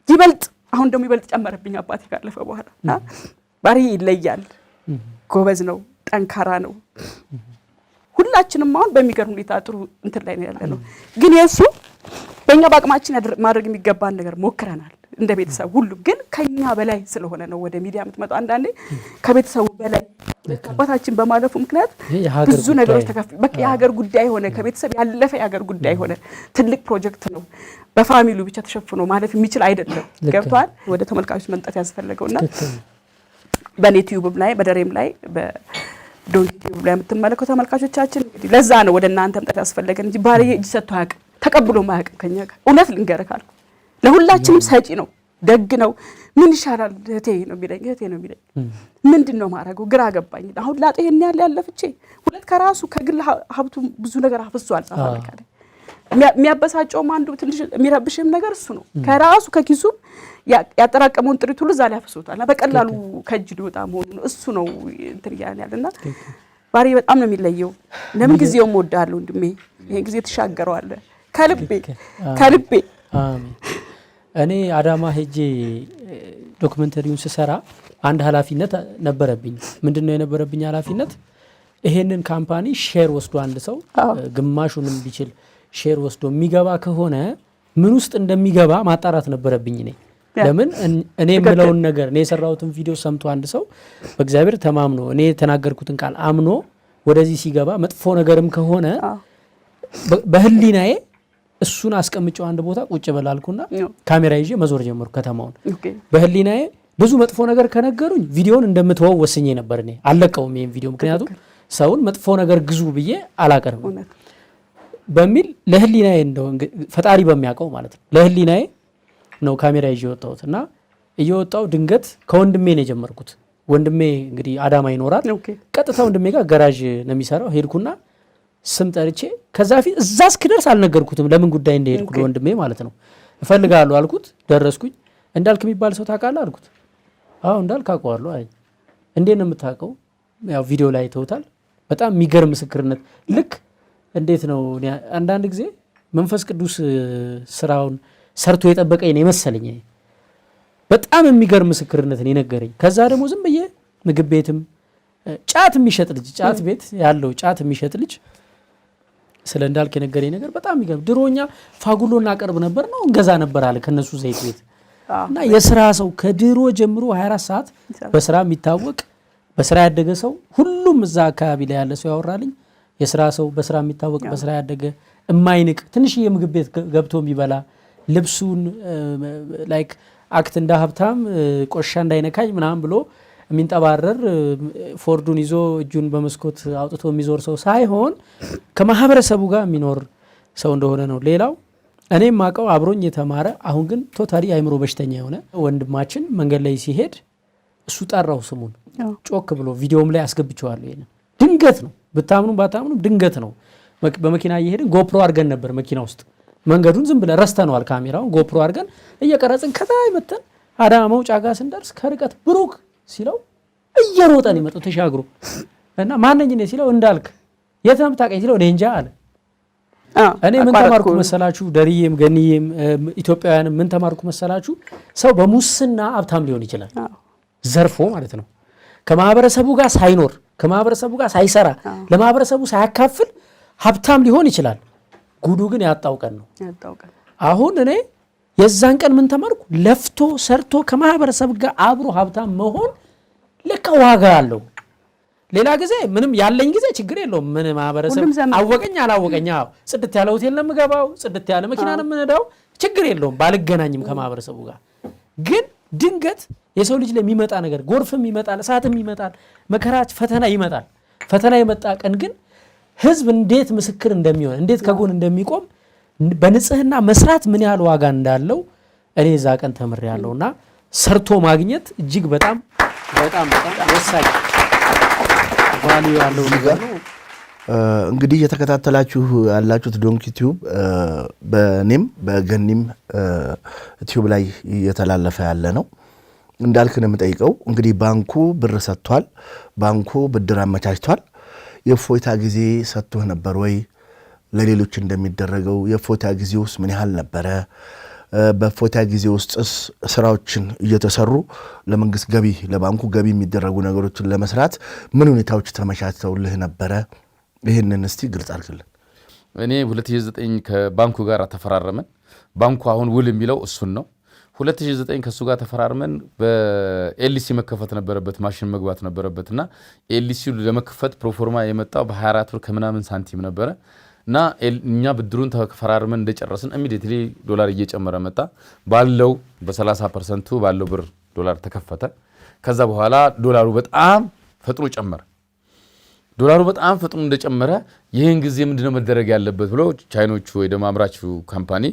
ይበልጥ አሁን ደግሞ ይበልጥ ጨመረብኝ አባቴ ካለፈ በኋላ። እና ባርዬ ይለያል። ጎበዝ ነው፣ ጠንካራ ነው። ሁላችንም አሁን በሚገርም ሁኔታ ጥሩ እንትን ላይ ነው ያለ ነው። ግን የእሱ በእኛ በአቅማችን ማድረግ የሚገባን ነገር ሞክረናል እንደ ቤተሰብ። ሁሉም ግን ከኛ በላይ ስለሆነ ነው ወደ ሚዲያ የምትመጣው። አንዳንዴ ከቤተሰቡ በላይ አባታችን በማለፉ ምክንያት ብዙ ነገሮች ተከፍ በቃ የሀገር ጉዳይ ሆነ፣ ከቤተሰብ ያለፈ የሀገር ጉዳይ ሆነ። ትልቅ ፕሮጀክት ነው። በ family ው ብቻ ተሸፍኖ ማለፍ የሚችል አይደለም። ገብቷል። ወደ ተመልካቾች መምጣት ያስፈለገውና በኔ ቲዩብም ላይ፣ በደሬም ላይ፣ በዶንኪ ቲዩብ ላይ የምትመለከቱ ተመልካቾቻችን፣ እንግዲህ ለዛ ነው ወደ እናንተ መምጣት ያስፈለገን እንጂ ባልዬ እጅ ሰጥቶ አያውቅም፣ ተቀብሎ አያውቅም ከኛ ጋር። እውነት ልንገርህ ካልኩ ለሁላችንም ሰጪ ነው፣ ደግ ነው። ምን ይሻላል እህቴ ነው የሚለኝ፣ እህቴ ነው የሚለኝ። ምንድን ነው ማድረገው? ግራ ገባኝ። አሁን ላጤ ይሄን ያህል ያለፍቼ ሁለት ከራሱ ከግል ሀብቱ ብዙ ነገር አፍሷል። ጻፋ የሚያበሳጨውም አንዱ ትንሽ የሚረብሽም ነገር እሱ ነው። ከራሱ ከኪሱ ያጠራቀመውን ጥሪት ሁሉ እዛ ላይ አፍሶታል እና በቀላሉ ከእጅ ሊወጣ መሆኑ ነው። እሱ ነው እንትን እያልን ያለና ባሪ በጣም ነው የሚለየው። ለምን ጊዜውም እወድሃለሁ ወንድሜ፣ ይሄን ጊዜ ትሻገረዋለህ ከልቤ ከልቤ። አሜን። እኔ አዳማ ሄጄ documentary ውን ስሰራ አንድ ኃላፊነት ነበረብኝ። ምንድን ነው የነበረብኝ ኃላፊነት? ይሄንን company share ወስዶ አንድ ሰው ግማሹንም ቢችል share ወስዶ የሚገባ ከሆነ ምን ውስጥ እንደሚገባ ማጣራት ነበረብኝ እኔ። ለምን እኔ የምለውን ነገር፣ እኔ የሰራሁትን ቪዲዮ ሰምቶ አንድ ሰው በእግዚአብሔር ተማምኖ፣ እኔ የተናገርኩትን ቃል አምኖ ወደዚህ ሲገባ መጥፎ ነገርም ከሆነ በህሊናዬ እሱን አስቀምጨው አንድ ቦታ ቁጭ በላልኩና ካሜራ ይዤ መዞር ጀመርኩ ከተማውን። በህሊናዬ ብዙ መጥፎ ነገር ከነገሩኝ ቪዲዮን እንደምተወው ወስኜ ነበር። እኔ አልለቀውም ይሄን ቪዲዮ፣ ምክንያቱም ሰውን መጥፎ ነገር ግዙ ብዬ አላቀርብም በሚል ለህሊናዬ፣ እንደው ፈጣሪ በሚያውቀው ማለት ነው፣ ለህሊናዬ ነው ካሜራ ይዤ የወጣሁት። እና እየወጣው ድንገት ከወንድሜ ነው የጀመርኩት። ወንድሜ እንግዲህ አዳማ ይኖራል። ቀጥታ ወንድሜ ጋር ገራዥ ነው የሚሰራው። ሄድኩና ስም ጠርቼ፣ ከዛ ፊት እዛ እስክደርስ አልነገርኩትም ለምን ጉዳይ እንደሄድኩ ለወንድሜ ማለት ነው። እፈልጋለሁ አልኩት። ደረስኩኝ። እንዳልክ የሚባል ሰው ታውቃለህ አልኩት። አዎ እንዳልክ አውቀዋለሁ አለኝ። እንዴት ነው የምታውቀው? ያው ቪዲዮ ላይ አይተውታል። በጣም የሚገርም ምስክርነት። ልክ እንዴት ነው እኔ አንዳንድ ጊዜ መንፈስ ቅዱስ ስራውን ሰርቶ የጠበቀኝ ነው የመሰለኝ። እኔ በጣም የሚገርም ምስክርነት ነው የነገረኝ። ከዛ ደግሞ ዝም ብዬ ምግብ ቤትም ጫት የሚሸጥ ልጅ፣ ጫት ቤት ያለው ጫት የሚሸጥ ልጅ ስለ እንዳልክ የነገረኝ ነገር በጣም የሚገርም፣ ድሮ እኛ ፋጉሎ እናቀርብ ነበር ነው እንገዛ ነበር አለ ከነሱ ዘይት ቤት። እና የስራ ሰው፣ ከድሮ ጀምሮ 24 ሰዓት በስራ የሚታወቅ፣ በስራ ያደገ ሰው፣ ሁሉም እዛ አካባቢ ላይ ያለ ሰው ያወራልኝ የስራ ሰው፣ በስራ የሚታወቅ፣ በስራ ያደገ፣ እማይንቅ፣ ትንሽዬ ምግብ ቤት ገብቶ የሚበላ፣ ልብሱን like act እንደ ሀብታም ቆሻ እንዳይነካኝ ምናምን ብሎ የሚንጠባረር፣ ፎርዱን ይዞ እጁን በመስኮት አውጥቶ የሚዞር ሰው ሳይሆን ከማህበረሰቡ ጋር የሚኖር ሰው እንደሆነ ነው። ሌላው እኔም ማቀው አብሮኝ የተማረ፣ አሁን ግን totally የአእምሮ በሽተኛ የሆነ ወንድማችን መንገድ ላይ ሲሄድ እሱ ጠራው ስሙን ጮክ ብሎ። ቪዲዮም ላይ አስገብቼዋለሁ። ይሄንን ድንገት ነው፣ ብታምኑም ባታምኑም ድንገት ነው። በመኪና እየሄድን GoPro አድርገን ነበር መኪና ውስጥ፣ መንገዱን ዝም ብለን ረስተነዋል። ካሜራውን GoPro አድርገን እየቀረጽን ከታይ መተን አዳማ መውጫ ጋር ስንደርስ ከርቀት ብሩክ ሲለው እየሮጠ ነው የመጣው ተሻግሮ። እና ማነኝ እኔ ሲለው እንዳልክ፣ የት ነው የምታውቀኝ ሲለው እኔ እንጃ አለ። እኔ ምን ተማርኩ መሰላችሁ? ደርዬም ገንዬም ኢትዮጵያውያንም ምን ተማርኩ መሰላችሁ? ሰው በሙስና ሀብታም ሊሆን ይችላል፣ ዘርፎ ማለት ነው። ከማህበረሰቡ ጋር ሳይኖር፣ ከማህበረሰቡ ጋር ሳይሰራ፣ ለማህበረሰቡ ሳያካፍል ሀብታም ሊሆን ይችላል። ጉዱ ግን ያጣው ቀን ነው። አሁን እኔ የዛን ቀን ምን ተማርኩ? ለፍቶ ሰርቶ ከማህበረሰብ ጋር አብሮ ሀብታም መሆን ለካ ዋጋ አለው። ሌላ ጊዜ ምንም ያለኝ ጊዜ ችግር የለውም። ምን ማህበረሰብ አወቀኝ አላወቀኝ፣ አዎ ጽድት ያለ ሆቴል ነው የምገባው፣ ጽድት ያለ መኪና ነው የምነዳው፣ ችግር የለውም ባልገናኝም ከማህበረሰቡ ጋር። ግን ድንገት የሰው ልጅ ላይ የሚመጣ ነገር ጎርፍም ይመጣል፣ እሳትም ይመጣል፣ መከራ ፈተና ይመጣል። ፈተና የመጣ ቀን ግን ህዝብ እንዴት ምስክር እንደሚሆን፣ እንዴት ከጎን እንደሚቆም፣ በንጽህና መስራት ምን ያህል ዋጋ እንዳለው እኔ እዛ ቀን ተምሬያለሁና ሰርቶ ማግኘት እጅግ በጣም በጣም በጣም ወሳኝ value ያለው ነገር ነው። እንግዲህ እየተከታተላችሁ ያላችሁት ዶንኪ ቲዩብ በእኔም በገኒም ቲዩብ ላይ እየተላለፈ ያለ ነው። እንዳልክ ነው የምጠይቀው። እንግዲህ ባንኩ ብር ሰጥቷል፣ ባንኩ ብድር አመቻችቷል። የእፎይታ ጊዜ ሰጥቶህ ነበር ወይ? ለሌሎች እንደሚደረገው የእፎይታ ጊዜ ውስጥ ምን ያህል ነበረ? በእፎይታ ጊዜ ውስጥስ ስራዎችን እየተሰሩ ለመንግስት ገቢ፣ ለባንኩ ገቢ የሚደረጉ ነገሮችን ለመስራት ምን ሁኔታዎች ተመቻችተውልህ ነበረ? ይህንን እስቲ ግልጽ አድርግልን። እኔ 2009 ከባንኩ ጋር ተፈራረመን። ባንኩ አሁን ውል የሚለው እሱን ነው። 2009 ከእሱ ጋር ተፈራርመን በ LC መከፈት ነበረበት፣ ማሽን መግባት ነበረበት። እና LC ለመክፈት ፕሮፎርማ የመጣው በ24 ብር ከምናምን ሳንቲም ነበረ። እና እኛ ብድሩን ተፈራርመን እንደጨረስን immediately ዶላር እየጨመረ መጣ። ባለው በ30% ባለው ብር ዶላር ተከፈተ። ከዛ በኋላ ዶላሩ በጣም ፈጥኖ ጨመረ። ዶላሩ በጣም ፈጥኖ እንደጨመረ ይህን ጊዜ ምንድነው መደረግ ያለበት ብሎ ቻይኖቹ ወይ ደግሞ አምራቹ company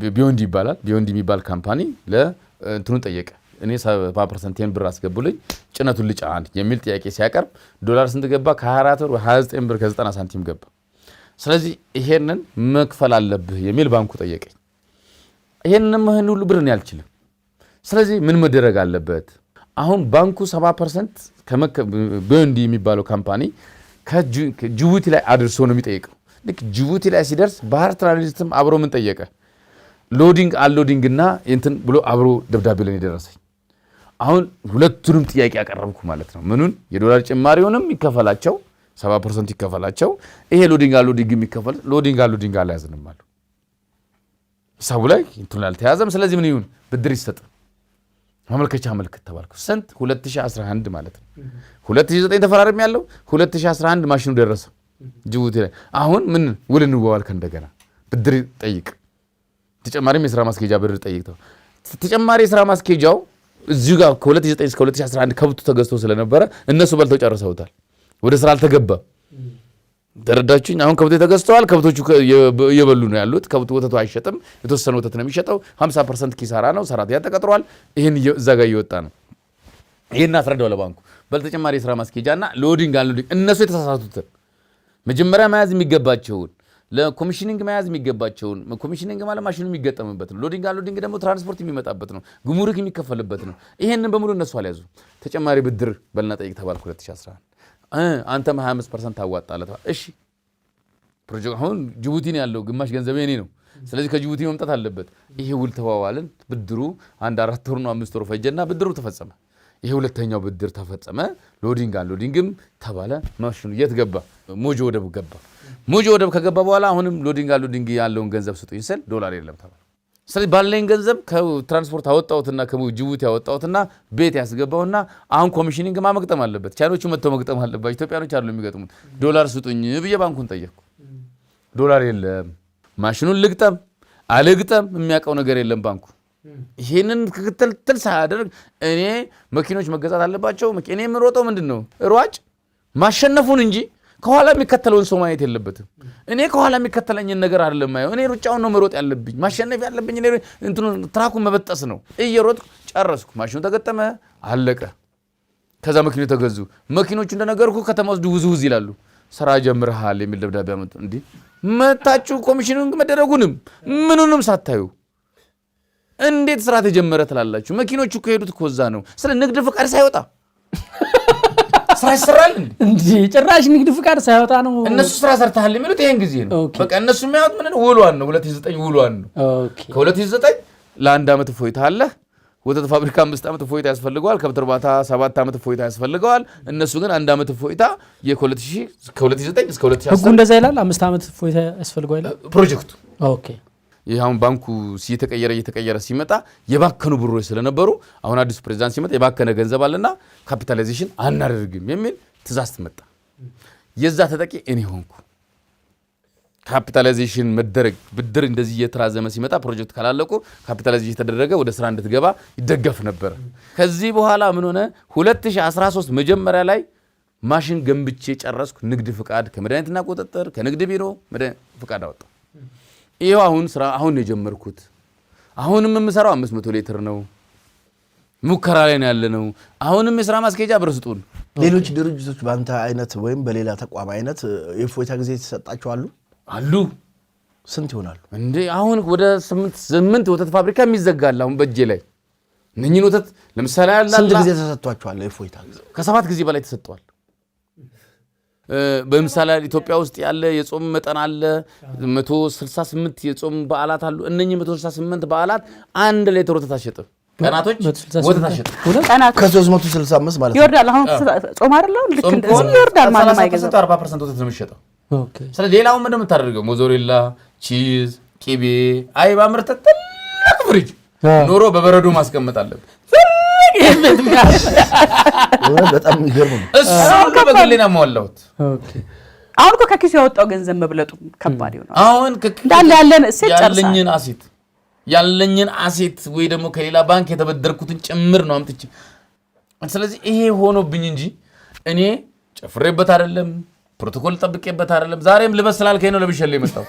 ቢዮንዲ ይባላል፣ ቢዮንዲ የሚባል company ለእንትኑን ጠየቀ። እኔ 70% ብር አስገቡልኝ ጭነቱን ልጫን የሚል ጥያቄ ሲያቀርብ ዶላር ስንት ገባ? ከ24 ብር 29 ብር ከ90 ሳንቲም ገባ። ስለዚህ ይሄንን መክፈል አለብህ የሚል ባንኩ ጠየቀኝ። ይሄንን ይሄን ሁሉ ብር እኔ አልችልም። ስለዚህ ምን መደረግ አለበት? አሁን ባንኩ 70% ቢዮንዲ የሚባለው company ከጅቡቲ ላይ አድርሶ ነው የሚጠይቀው። ልክ ጅቡቲ ላይ ሲደርስ ባህር ትራንዚትም አብሮ ምን ጠየቀ? loading unloading እና እንትን ብሎ አብሮ ደብዳቤ ላይ የደረሰኝ። አሁን ሁለቱንም ጥያቄ ያቀረብኩ ማለት ነው። ምኑን? የዶላር ጭማሪውንም ይከፈላቸው፣ 70% ይከፈላቸው። ይሄ loading unloading የሚከፈል loading unloading አልያዝንም አሉ። ሂሳቡ ላይ እንትን አልተያዘም። ስለዚህ ምን ይሁን ብድር ይሰጥ ማመልከቻ አመልክት ተባልኩ። ስንት 2011 ማለት ነው። 2009 ተፈራርም ያለው 2011 ማሽኑ ደረሰ ጅቡቲ ላይ። አሁን ምን ውል እንዋዋል ከእንደገና ብድር ጠይቅ፣ ተጨማሪም የስራ ማስኬጃ ብድር ጠይቅ። ተጨማሪ የስራ ማስኬጃው እዚሁ ጋር ከ2009 እስከ 2011 ከብቱ ተገዝቶ ስለነበረ እነሱ በልተው ጨርሰውታል። ወደ ስራ አልተገባም። ተረዳችሁኝ? አሁን ከብቶች ተገዝተዋል። ከብቶቹ እየበሉ ነው ያሉት። ከብቱ ወተቱ አይሸጥም። የተወሰነ ወተት ነው የሚሸጠው። 50% ኪሳራ ነው። ሰራተኛ ተቀጥሯል። ይህን እዛ ጋር እየወጣ ነው። ይህን አስረዳው ለባንኩ። በል ተጨማሪ የስራ ማስኬጃ እና loading unloading እነሱ የተሳሳቱትን መጀመሪያ መያዝ የሚገባቸውን ለ commissioning መያዝ የሚገባቸውን፣ commissioning ማለት ማሽኑ የሚገጠምበት ነው። Loading unloading ደግሞ ትራንስፖርት የሚመጣበት ነው። ጉምሩክ የሚከፈልበት ነው። ይሄንን በሙሉ እነሱ አልያዙ። ተጨማሪ ብድር በልና ጠይቅ ተባልኩ 2011። አንተም 25% ታዋጣለህ። እሺ ፕሮጀክት አሁን ጅቡቲ ነው ያለው፣ ግማሽ ገንዘብ የኔ ነው። ስለዚህ ከጅቡቲ መምጣት አለበት። ይሄ ውል ተዋዋልን። ብድሩ አንድ 4 ወር ነው 5 ወር ፈጀና ብድሩ ተፈጸመ። ይሄ ሁለተኛው ብድር ተፈጸመ። Loading unloading ም ተባለ። ማሽኑ የት ገባ? ሞጆ ወደብ ገባ። ሞጆ ወደብ ከገባ በኋላ አሁንም loading unloading ያለውን ገንዘብ ስጡኝ ስል ዶላር የለም ተባለ። ስለዚህ ባለኝ ገንዘብ ከትራንስፖርት አወጣሁትና ከጅቡቲ አወጣሁትና ቤት ያስገባውና አሁን commissioning ማ መግጠም አለበት። ቻይኖቹ መጥተው መግጠም አለባቸው። ኢትዮጵያኖች አይደሉም የሚገጥሙት። ዶላር ስጡኝ ብዬ ባንኩን ጠየቅኩ። ዶላር የለም። ማሽኑን ልግጠም አልግጠም የሚያውቀው ነገር የለም ባንኩ። ይሄንን ክትትል ሳያደርግ እኔ መኪኖች መገዛት አለባቸው። እኔ የምሮጠው ምንድን ነው ሯጭ ማሸነፉን እንጂ ከኋላ የሚከተለውን ሰው ማየት የለበትም። እኔ ከኋላ የሚከተለኝን ነገር አይደለም ማየው። እኔ ሩጫውን ነው መሮጥ ያለብኝ፣ ማሸነፍ ያለብኝ እኔ እንትኑ ትራኩን መበጠስ ነው። እየሮጥኩ ጨረስኩ። ማሽኑ ተገጠመ፣ አለቀ። ከዛ መኪኖች ተገዙ። መኪኖቹ እንደነገርኩ ከተማ ውስጥ ውዝ ውዝ ይላሉ። ስራ ጀምረሃል የሚል ደብዳቤ አመጡ። እንዲህ መታችሁ commissioning መደረጉንም ምኑንም ሳታዩ እንዴት ስራ ተጀመረ ትላላችሁ? መኪኖቹ እኮ የሄዱት እኮ እዛ ነው። ስለ ንግድ ፍቃድ ሳይወጣ ስራ ይሰራል እንዴ? እንዴ ጭራሽ ንግድ ፍቃድ ሳይወጣ ነው እነሱ ስራ ሰርተሃል የሚሉት ይሄን ጊዜ ነው። በቃ እነሱ የሚያዩት ምን ነው? ውሏን ነው። 2009 ውሏን ነው። ከ2009 ለአንድ ዓመት እፎይታ አለ። ወተት ፋብሪካ 5 ዓመት እፎይታ ያስፈልገዋል። ከብት እርባታ 7 ዓመት እፎይታ ያስፈልገዋል። እነሱ ግን አንድ ዓመት እፎይታ ከ2009 እስከ 2010 ህጉ እንደዛ ይላል። 5 ዓመት እፎይታ ያስፈልገዋል ይላል ፕሮጀክቱ። ይህ አሁን ባንኩ እየተቀየረ እየተቀየረ ሲመጣ የባከኑ ብሮች ስለነበሩ አሁን አዲሱ ፕሬዚዳንት ሲመጣ የባከነ ገንዘብ አለና capitalization አናደርግም የሚል ትእዛዝ መጣ። የዛ ተጠቂ እኔ ሆንኩ። Capitalization መደረግ ብድር እንደዚህ እየተራዘመ ሲመጣ ፕሮጀክት ካላለቁ capitalization የተደረገ ወደ ስራ እንድትገባ ይደገፍ ነበር። ከዚህ በኋላ ምን ሆነ? 2013 መጀመሪያ ላይ ማሽን ገንብቼ ጨረስኩ። ንግድ ፍቃድ ከመድኃኒትና ቁጥጥር ከንግድ ቢሮ ፍቃድ አወጣ። ይኸው አሁን ስራ አሁን ነው የጀመርኩት። አሁንም የምሰራው 500 ሊትር ነው። ሙከራ ላይ ነው ያለነው። አሁንም የስራ ማስኬጃ ብር ስጡን። ሌሎች ድርጅቶች በአንተ አይነት ወይም በሌላ ተቋም አይነት የእፎይታ ጊዜ የተሰጣቸው አሉ? አሉ። ስንት ይሆናሉ? እንዴ አሁን ወደ ስምንት ወተት ፋብሪካ የሚዘጋል አሁን በእጄ ላይ እነኝህን ወተት ለምሳሌ ያለ ስንት ጊዜ ተሰጥቷቸዋል የእፎይታ ጊዜ? ከ7 ጊዜ በላይ ተሰጥቷል። በምሳሌ ኢትዮጵያ ውስጥ ያለ የጾም መጠን አለ። 168 የጾም በዓላት አሉ። እነኚህ 168 በዓላት 1 ሊትር ወተት አትሸጥም። ቀናቶች ወተት አትሸጥም። ቀናት ከ365 ማለት ነው። ይወርዳል። አሁን ጾም አይደለ? ልክ ጾም እንደዚህ ከሆነ ይወርዳል። ማንም 30% አይገዛም። 40% ወተት ነው የሚሸጠው። ስለዚህ ሌላውን ምንድን ነው የምታደርገው? ሞዞሬላ፣ cheese፣ ቂቤ፣ አይብ አምርተህ ትልቅ ፍሪጅ ኖሮ በበረዶ ማስቀመጥ አለብህ። እውነት በጣም የሚገርም ነው። እሱ ሁሉ በግሌ ነው ያሟላሁት። አሁን እኮ ከኪሱ ያወጣው ገንዘብ መብለጡ ከባድ ይሆናል። አሁን እንዳለ ያለን እሴት ጨርሳል። ያለኝን asset ወይ ደግሞ ከሌላ ባንክ የተበደርኩትን ጭምር ነው አምጥቼ። ስለዚህ ይሄ ሆኖብኝ እንጂ እኔ ጨፍሬበት አይደለም፣ ፕሮቶኮል ጠብቄበት አይደለም። ዛሬም ልበስ ስላልከኝ ነው ለብሼልህ የመጣው።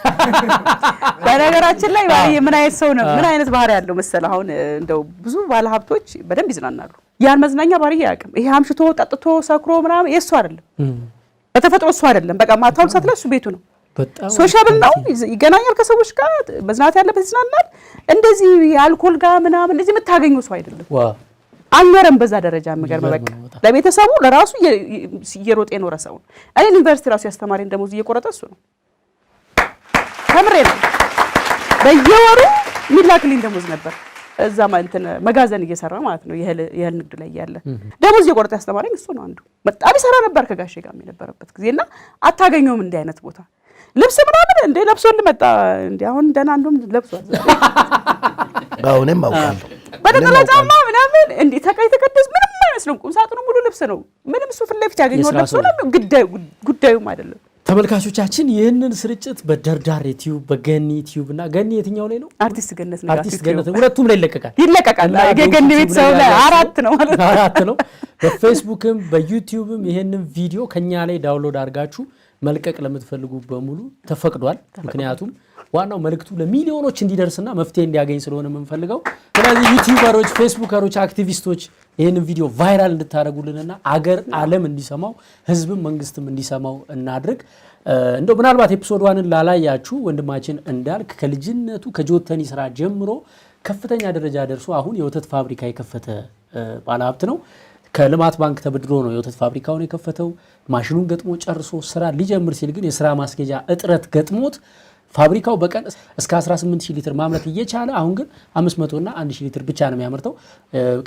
በነገራችን ላይ ባልዬ ምን አይነት ሰው ነው? ምን አይነት ባህሪ ያለው መሰለህ? አሁን እንደው ብዙ ባለሀብቶች በደንብ ይዝናናሉ። ያን መዝናኛ ባህሪ አያውቅም። ይሄ አምሽቶ ጠጥቶ ሰክሮ ምናምን የእሱ አይደለም፣ በተፈጥሮ እሱ አይደለም። በቃ ማታውን ሰዓት ላይ እሱ ቤቱ ነው። በጣም Sociable ነው፣ ይገናኛል ከሰዎች ጋር፣ መዝናናት ያለበት ይዝናናል። እንደዚህ የአልኮል ጋር ምናምን እንደዚህ የምታገኘው ሰው አይደለም። አልኖረም በዛ ደረጃ። የሚገርም በቃ ለቤተሰቡ ለራሱ እየሮጠ የኖረ ሰው ነው። እኔን ዩኒቨርሲቲ ራሱ ያስተማረኝ ደሞዝ እየቆረጠ እሱ ነው። ከምሬ ነው። በየወሩ የሚላክልኝ ደሞዝ ነበር። እዛ እንትን መጋዘን እየሰራ ማለት ነው፣ የእህል ንግድ ላይ እያለ ደሞዝ እየቆረጠ ያስተማረኝ እሱ ነው። አንዱ በጣም ይሰራ ነበር ከጋሼ ጋር የነበረበት ጊዜ እና አታገኘውም እንዲህ አይነት ቦታ። ልብስ ምናምን እንዴ ለብሶ ልመጣ እንዴ አሁን ደህና እንደውም ለብሷል። አዎ እኔም አውቃለሁ። በነጠላ ጫማ ምናምን እንዴ ተቀደስ ምንም አይመስልም። ቁም ሳጥኑ ሙሉ ልብስ ነው። ምንም እሱ ፊት ለፊት ያገኘው ልብስ ነው። ጉዳዩም አይደለም። ተመልካቾቻችን ይህንን ስርጭት በደርዳሬ ቲዩብ፣ በገኒ ቲዩብ እና ገኒ የትኛው ላይ ነው? አርቲስት ገነት ንጋቱ አርቲስት ገነት ሁለቱም ላይ ይለቀቃል ይለቀቃል። የገኒ ቤተሰብ ላይ አራት ነው ማለት ነው። አራት ነው። በፌስቡክም በዩቲዩብም ይህንን ቪዲዮ ከኛ ላይ download አድርጋችሁ መልቀቅ ለምትፈልጉ በሙሉ ተፈቅዷል። ምክንያቱም ዋናው መልእክቱ ለሚሊዮኖች እንዲደርስና መፍትሄ እንዲያገኝ ስለሆነ የምንፈልገው። ስለዚህ ዩቲዩበሮች፣ ፌስቡከሮች፣ አክቲቪስቶች ይህንን ቪዲዮ viral እንድታደርጉልንና አገር ዓለም እንዲሰማው ህዝብም መንግስትም እንዲሰማው እናድርግ። እንደው ምናልባት episode 1ን ላላያችሁ ወንድማችን እንዳልክ ከልጅነቱ ከጆተኒ ስራ ጀምሮ ከፍተኛ ደረጃ ደርሶ አሁን የወተት ፋብሪካ የከፈተ ባለሀብት ነው። ከልማት ባንክ ተበድሮ ነው የወተት ፋብሪካውን የከፈተው። ማሽኑን ገጥሞ ጨርሶ ስራ ሊጀምር ሲል ግን የስራ ማስኬጃ እጥረት ገጥሞት ፋብሪካው በቀን እስከ 18000 ሊትር ማምረት እየቻለ አሁን ግን 500 እና 1000 ሊትር ብቻ ነው የሚያመርተው።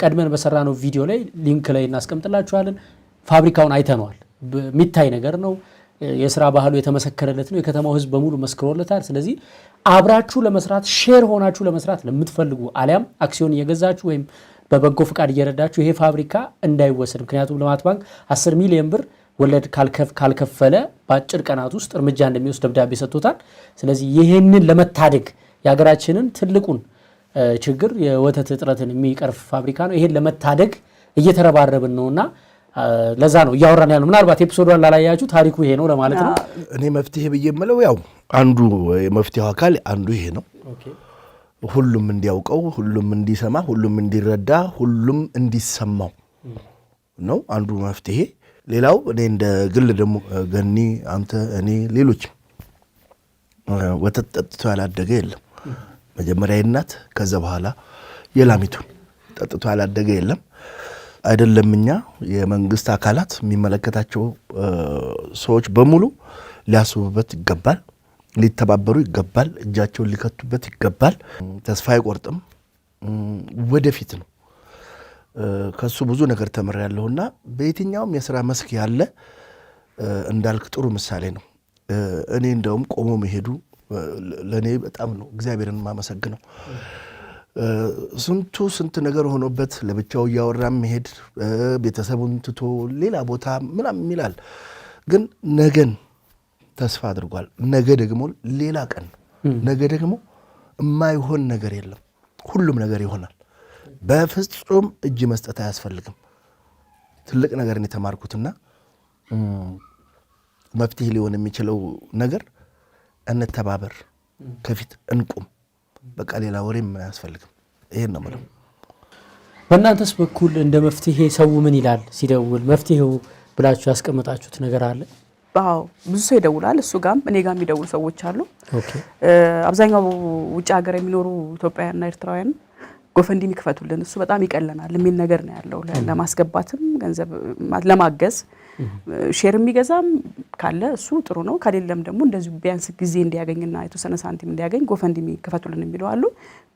ቀድመን በሰራነው ቪዲዮ ላይ link ላይ እናስቀምጥላችኋለን። ፋብሪካውን አይተነዋል። የሚታይ ነገር ነው። የስራ ባህሉ የተመሰከረለት ነው። የከተማው ህዝብ በሙሉ መስክሮለታል። ስለዚህ አብራችሁ ለመስራት share ሆናችሁ ለመስራት ለምትፈልጉ አሊያም አክሲዮን እየገዛችሁ ወይም በበጎ ፍቃድ እየረዳችሁ ይሄ ፋብሪካ እንዳይወሰድ፣ ምክንያቱም ልማት ባንክ 10 ሚሊዮን ብር ወለድ ካልከፈለ በአጭር ቀናት ውስጥ እርምጃ እንደሚወስድ ደብዳቤ ሰጥቶታል። ስለዚህ ይህንን ለመታደግ የሀገራችንን ትልቁን ችግር የወተት እጥረትን የሚቀርፍ ፋብሪካ ነው። ይሄን ለመታደግ እየተረባረብን ነውና ለዛ ነው እያወራን ያለው። ምናልባት episode 1 ላላያችሁ ታሪኩ ይሄ ነው ለማለት ነው። እኔ መፍትሄ ብዬ የምለው ያው አንዱ የመፍትሄው አካል አንዱ ይሄ ነው። ሁሉም እንዲያውቀው፣ ሁሉም እንዲሰማ፣ ሁሉም እንዲረዳ፣ ሁሉም እንዲሰማው ነው አንዱ መፍትሄ። ሌላው እኔ እንደ ግል ደግሞ ገኒ፣ አንተ፣ እኔ፣ ሌሎች ወተት ጠጥቶ ያላደገ የለም። መጀመሪያ የእናት ከዛ በኋላ የላሚቱን ጠጥቶ ያላደገ የለም። አይደለም እኛ የመንግስት አካላት የሚመለከታቸው ሰዎች በሙሉ ሊያስቡበት ይገባል፣ ሊተባበሩ ይገባል፣ እጃቸውን ሊከቱበት ይገባል። ተስፋ አይቆርጥም፣ ወደፊት ነው። ከሱ ብዙ ነገር ተምሬያለሁና በየትኛውም የስራ መስክ ያለ እንዳልክ ጥሩ ምሳሌ ነው። እኔ እንደውም ቆሞ መሄዱ ለእኔ በጣም ነው እግዚአብሔርን የማመሰግነው። ስንቱ ስንት ነገር ሆኖበት ለብቻው እያወራ መሄድ ቤተሰቡን ትቶ ሌላ ቦታ ምናምን ይላል። ግን ነገን ተስፋ አድርጓል። ነገ ደግሞ ሌላ ቀን ነው። ነገ ደግሞ የማይሆን ነገር የለም። ሁሉም ነገር ይሆናል። በፍጹም እጅ መስጠት አያስፈልግም። ትልቅ ነገርን የተማርኩትና መፍትሄ ሊሆን የሚችለው ነገር እንተባበር፣ ከፊት እንቁም። በቃ ሌላ ወሬም አያስፈልግም። ይሄን ነው የምለው። በእናንተስ በኩል እንደ መፍትሄ ሰው ምን ይላል ሲደውል? መፍትሄው ብላችሁ ያስቀመጣችሁት ነገር አለ? አዎ ብዙ ሰው ይደውላል። እሱ ጋም እኔ ጋም የሚደውሉ ሰዎች አሉ። አብዛኛው ውጭ ሀገር የሚኖሩ ኢትዮጵያውያንና ኤርትራውያን GoFundMe ይክፈቱልን እሱ በጣም ይቀለናል የሚል ነገር ነው ያለው። ለማስገባትም ገንዘብ ለማገዝ share የሚገዛም ካለ እሱ ጥሩ ነው። ከሌለም ደግሞ እንደዚሁ ቢያንስ ጊዜ እንዲያገኝና የተወሰነ ሳንቲም እንዲያገኝ GoFundMe ክፈቱልን የሚሉ አሉ።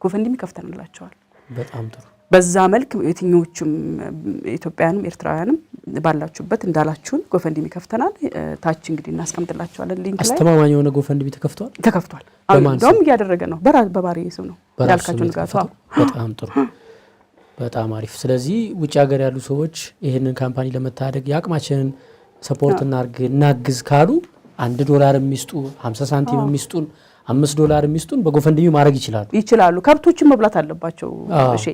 GoFundMe ከፍተንላቸዋል። በጣም ጥሩ። በዛ መልክ የትኞቹም ኢትዮጵያውያንም ኤርትራውያንም ባላችሁበት እንዳላችሁን GoFundMe ከፍተናል። ታች እንግዲህ እናስቀምጥላችኋለን link ላይ። አስተማማኝ የሆነ GoFundMe ተከፍቷል? ተከፍቷል። እንደውም እያደረገ ነው። በባሪ ስም ነው እንዳልካቸው ንጋቱ። በጣም ጥሩ፣ በጣም አሪፍ። ስለዚህ ውጭ ሀገር ያሉ ሰዎች ይህንን company ለመታደግ የአቅማችንን support እናርግ እናግዝ ካሉ $1 የሚስጡ 50 ሳንቲም የሚስጡን $5 የሚስጡን በ GoFundMe ማድረግ ይችላሉ ይችላሉ። ከብቶችን መብላት አለባቸው። እሺ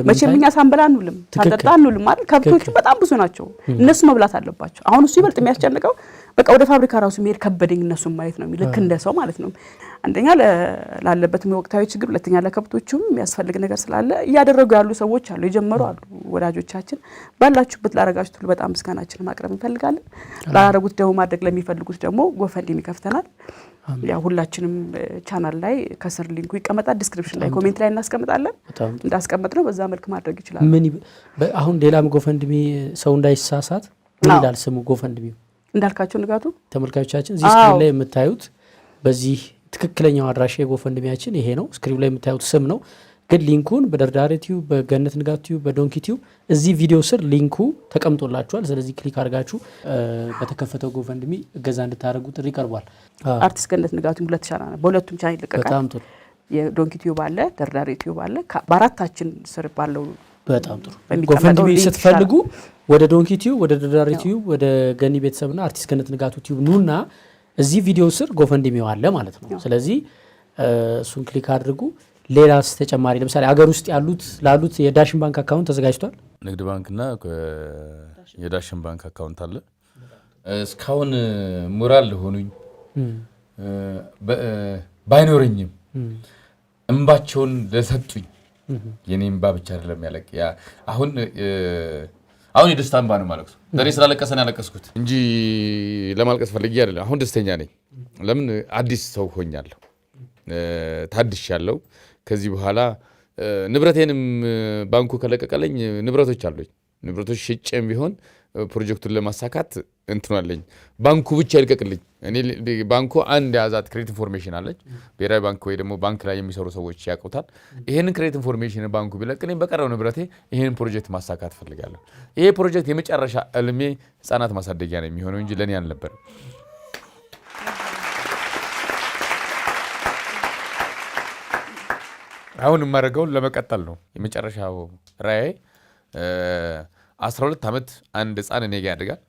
መቼም እኛ ሳንበላ አንውልም፣ ሳንጠጣ አንውልም አይደል? ከብቶቹ በጣም ብዙ ናቸው። እነሱ መብላት አለባቸው። አሁን እሱ ይበልጥ የሚያስጨንቀው በቃ ወደ ፋብሪካ ራሱ መሄድ ከበደኝ እነሱን ማየት ነው። ልክ እንደ ሰው ማለት ነው። አንደኛ ላለበት ወቅታዊ ችግር፣ ሁለተኛ ለከብቶቹም የሚያስፈልግ ነገር ስላለ እያደረጉ ያሉ ሰዎች አሉ፣ የጀመሩ አሉ። ወዳጆቻችን ባላችሁበት ላረጋችሁት ሁሉ በጣም ምስጋናችንን ማቅረብ እንፈልጋለን። ላላረጉት ደግሞ ማድረግ ለሚፈልጉት ደግሞ GoFundMe ከፍተናል። ያው ሁላችንም ቻናል ላይ ከስር link ኡ ይቀመጣል፣ description ላይ comment ላይ እናስቀምጣለን። እንዳስቀመጥ ነው በዛ መልክ ማድረግ ይችላል። ምን አሁን ሌላም GoFundMe ሰው እንዳይሳሳት ምን ይላል ስሙ GoFundMe ው? እንዳልካቸው ንጋቱ። ተመልካቾቻችን እዚህ screen ላይ የምታዩት በዚህ ትክክለኛው አድራሻ የ GoFundMe ያችን ይሄ ነው። screen ላይ የምታዩት ስም ነው። ግን link ኡን በደርዳሬ ቲዩብ፣ በገነት ንጋቱ ቲዩብ፣ በዶንኪ ቲዩብ እዚህ ቪዲዮ ስር link ኡ ተቀምጦላችኋል። ስለዚህ click አድርጋችሁ በተከፈተው GoFundMe እገዛ እንድታደርጉ ጥሪ ቀርቧል። አርቲስት ገነት ንጋቱ ሁለት ቻናል ነው፣ በሁለቱም ቻናል ይለቀቃል። በጣም ጥሩ። የዶንኪ ቲዩብ አለ፣ ደርዳሬ ቲዩብ አለ። በአራታችን ስር ባለው በጣም ጥሩ። በሚቀመጠው GoFundMe link ስትፈልጉ ወደ ዶንኪ ቲዩብ፣ ወደ ደርዳሬ ቲዩብ፣ ወደ ገኒ ቤተሰብና አርቲስት ገነት ንጋቱ ቲዩብ ኑና እዚህ ቪዲዮ ስር GoFundMe ው አለ ማለት ነው። ስለዚህ እሱን click አድርጉ። ሌላስ ተጨማሪ ለምሳሌ አገር ውስጥ ያሉት ላሉት የዳሽን ባንክ account ተዘጋጅቷል። ንግድ ባንክና የዳሽን ባንክ account አለ። እስካሁን ሞራል ለሆኑኝ ባይኖረኝም እንባቸውን ለሰጡኝ፣ የኔ እንባ ብቻ አይደለም ያለቅ አሁን የደስታ እንባ ነው የማለቅሰው። ዛሬ ስላለቀሰ ነው ያለቀስኩት እንጂ ለማልቀስ ፈልጌ አይደለም። አሁን ደስተኛ ነኝ። ለምን አዲስ ሰው ሆኛለሁ፣ ታድሻለሁ። ከዚህ በኋላ ንብረቴንም ባንኩ ከለቀቀለኝ ንብረቶች አሉኝ። ንብረቶች ሽጬም ቢሆን ፕሮጀክቱን ለማሳካት እንትኑ አለኝ። ባንኩ ብቻ ይልቀቅልኝ። እኔ ባንኩ አንድ የያዛት credit information አለች። ብሔራዊ ባንክ ወይ ደግሞ ባንክ ላይ የሚሰሩ ሰዎች ያውቁታል። ይህንን credit information ባንኩ ቢለቅልኝ በቀረው ንብረቴ ይህንን ፕሮጀክት ማሳካት እፈልጋለሁ። ይሄ ፕሮጀክት የመጨረሻ እልሜ ህፃናት ማሳደጊያ ነው የሚሆነው እንጂ ለእኔ አልነበረም። አሁን የማደርገውን ለመቀጠል ነው። የመጨረሻው ራዕዬ 12 ዓመት አንድ ህፃን እኔ ጋ ያድጋል።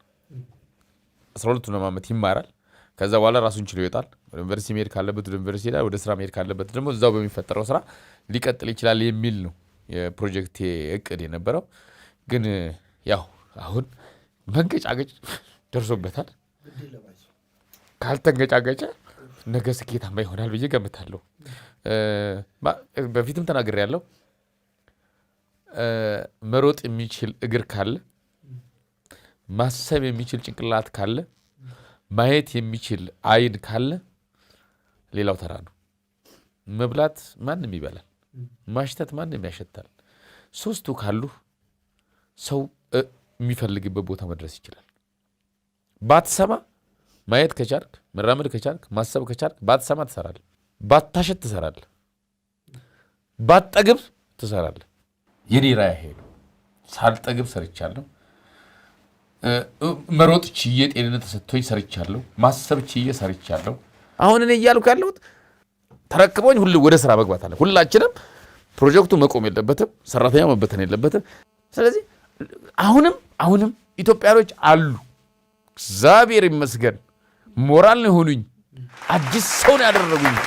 12 ዓመት ይማራል። ከዛ በኋላ ራሱን ችሎ ይወጣል። ወደ ዩኒቨርሲቲ መሄድ ካለበት ወደ ዩኒቨርሲቲ ይሄዳል። ወደ ስራ መሄድ ካለበት ደግሞ እዛው በሚፈጠረው ስራ ሊቀጥል ይችላል የሚል ነው የፕሮጀክቴ እቅድ የነበረው። ግን ያው አሁን መንገጫገጭ ደርሶበታል። ካልተንገጫገጨ ነገ ስኬታማ ይሆናል ብዬ ገምታለሁ። በፊትም ተናግሬያለሁ። መሮጥ የሚችል እግር ካለ፣ ማሰብ የሚችል ጭንቅላት ካለ፣ ማየት የሚችል አይን ካለ ሌላው ተራ ነው። መብላት ማንም ይበላል፣ ማሽተት ማንም ያሸታል። ሶስቱ ካሉ ሰው የሚፈልግበት ቦታ መድረስ ይችላል። ባትሰማ ማየት ከቻልክ፣ መራመድ ከቻልክ፣ ማሰብ ከቻልክ ባትሰማ ትሰራለህ፣ ባታሸት ትሰራለህ፣ ባትጠግብ ትሰራለህ። የኔ ራዕይ ይሄ ነው። ሳልጠግብ ሰርቻለሁ። መሮጥ ችዬ ጤንነት ተሰጥቶኝ ሰርቻለሁ። ማሰብ ችዬ ሰርቻለሁ። አሁን እኔ እያልኩ ያለሁት ተረክቦኝ ሁሉ ወደ ስራ መግባት አለ። ሁላችንም ፕሮጀክቱ መቆም የለበትም፣ ሰራተኛው መበተን የለበትም። ስለዚህ አሁንም ኢትዮጵያኖች አሉ፣ እግዚአብሔር ይመስገን ሞራል ነው የሆኑኝ፣ አዲስ ሰው ነው ያደረጉኝ።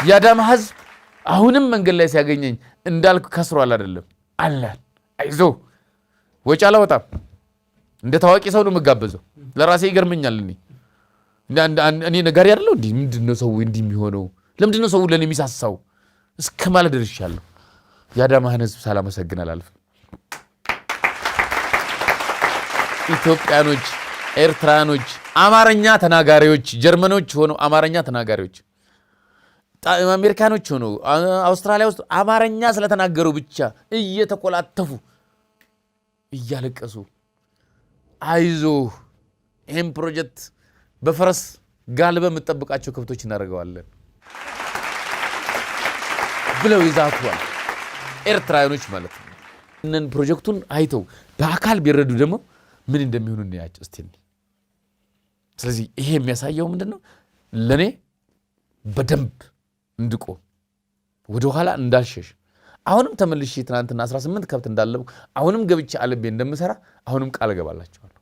የአዳማ ህዝብ አሁንም መንገድ ላይ ሲያገኘኝ እንዳልኩ ከስሯል አይደለም አላል፣ አይዞህ ወጪ አላወጣም፣ እንደ ታዋቂ ሰው ነው የምጋበዘው። ለራሴ ይገርመኛል። እኔ ነጋሪ አይደለሁ እንዴ? ምንድነው ሰው እንዲህ የሚሆነው? ለምንድነው ሰው ለኔ የሚሳሳው? እስከ ማለት ደርሻለሁ። የአዳማህን ህዝብ ሳላመሰግን አላልፍም። ኢትዮጵያኖች፣ ኤርትራኖች፣ አማርኛ ተናጋሪዎች፣ ጀርመኖች ሆነው አማርኛ ተናጋሪዎች፣ አሜሪካኖች ሆነው አውስትራሊያ ውስጥ አማርኛ ስለተናገሩ ብቻ እየተኮላተፉ እያለቀሱ አይዞህ ይሄን ፕሮጀክት በፈረስ ጋልበ የምትጠብቃቸው ከብቶች እናደርገዋለን ብለው ይዛቷል። ኤርትራውያኖች ማለት ነው። እነን ፕሮጀክቱን አይተው በአካል ቢረዱ ደግሞ ምን እንደሚሆኑ እናያቸው እስቲ። ስለዚህ ይሄ የሚያሳየው ምንድነው? ለኔ በደንብ እንድቆም ወደ ኋላ እንዳልሸሽ አሁንም ተመልሼ ትናንትና 18 ከብት እንዳለብኩ አሁንም ገብቼ አልቤ እንደምሰራ አሁንም ቃል እገባላችኋለሁ።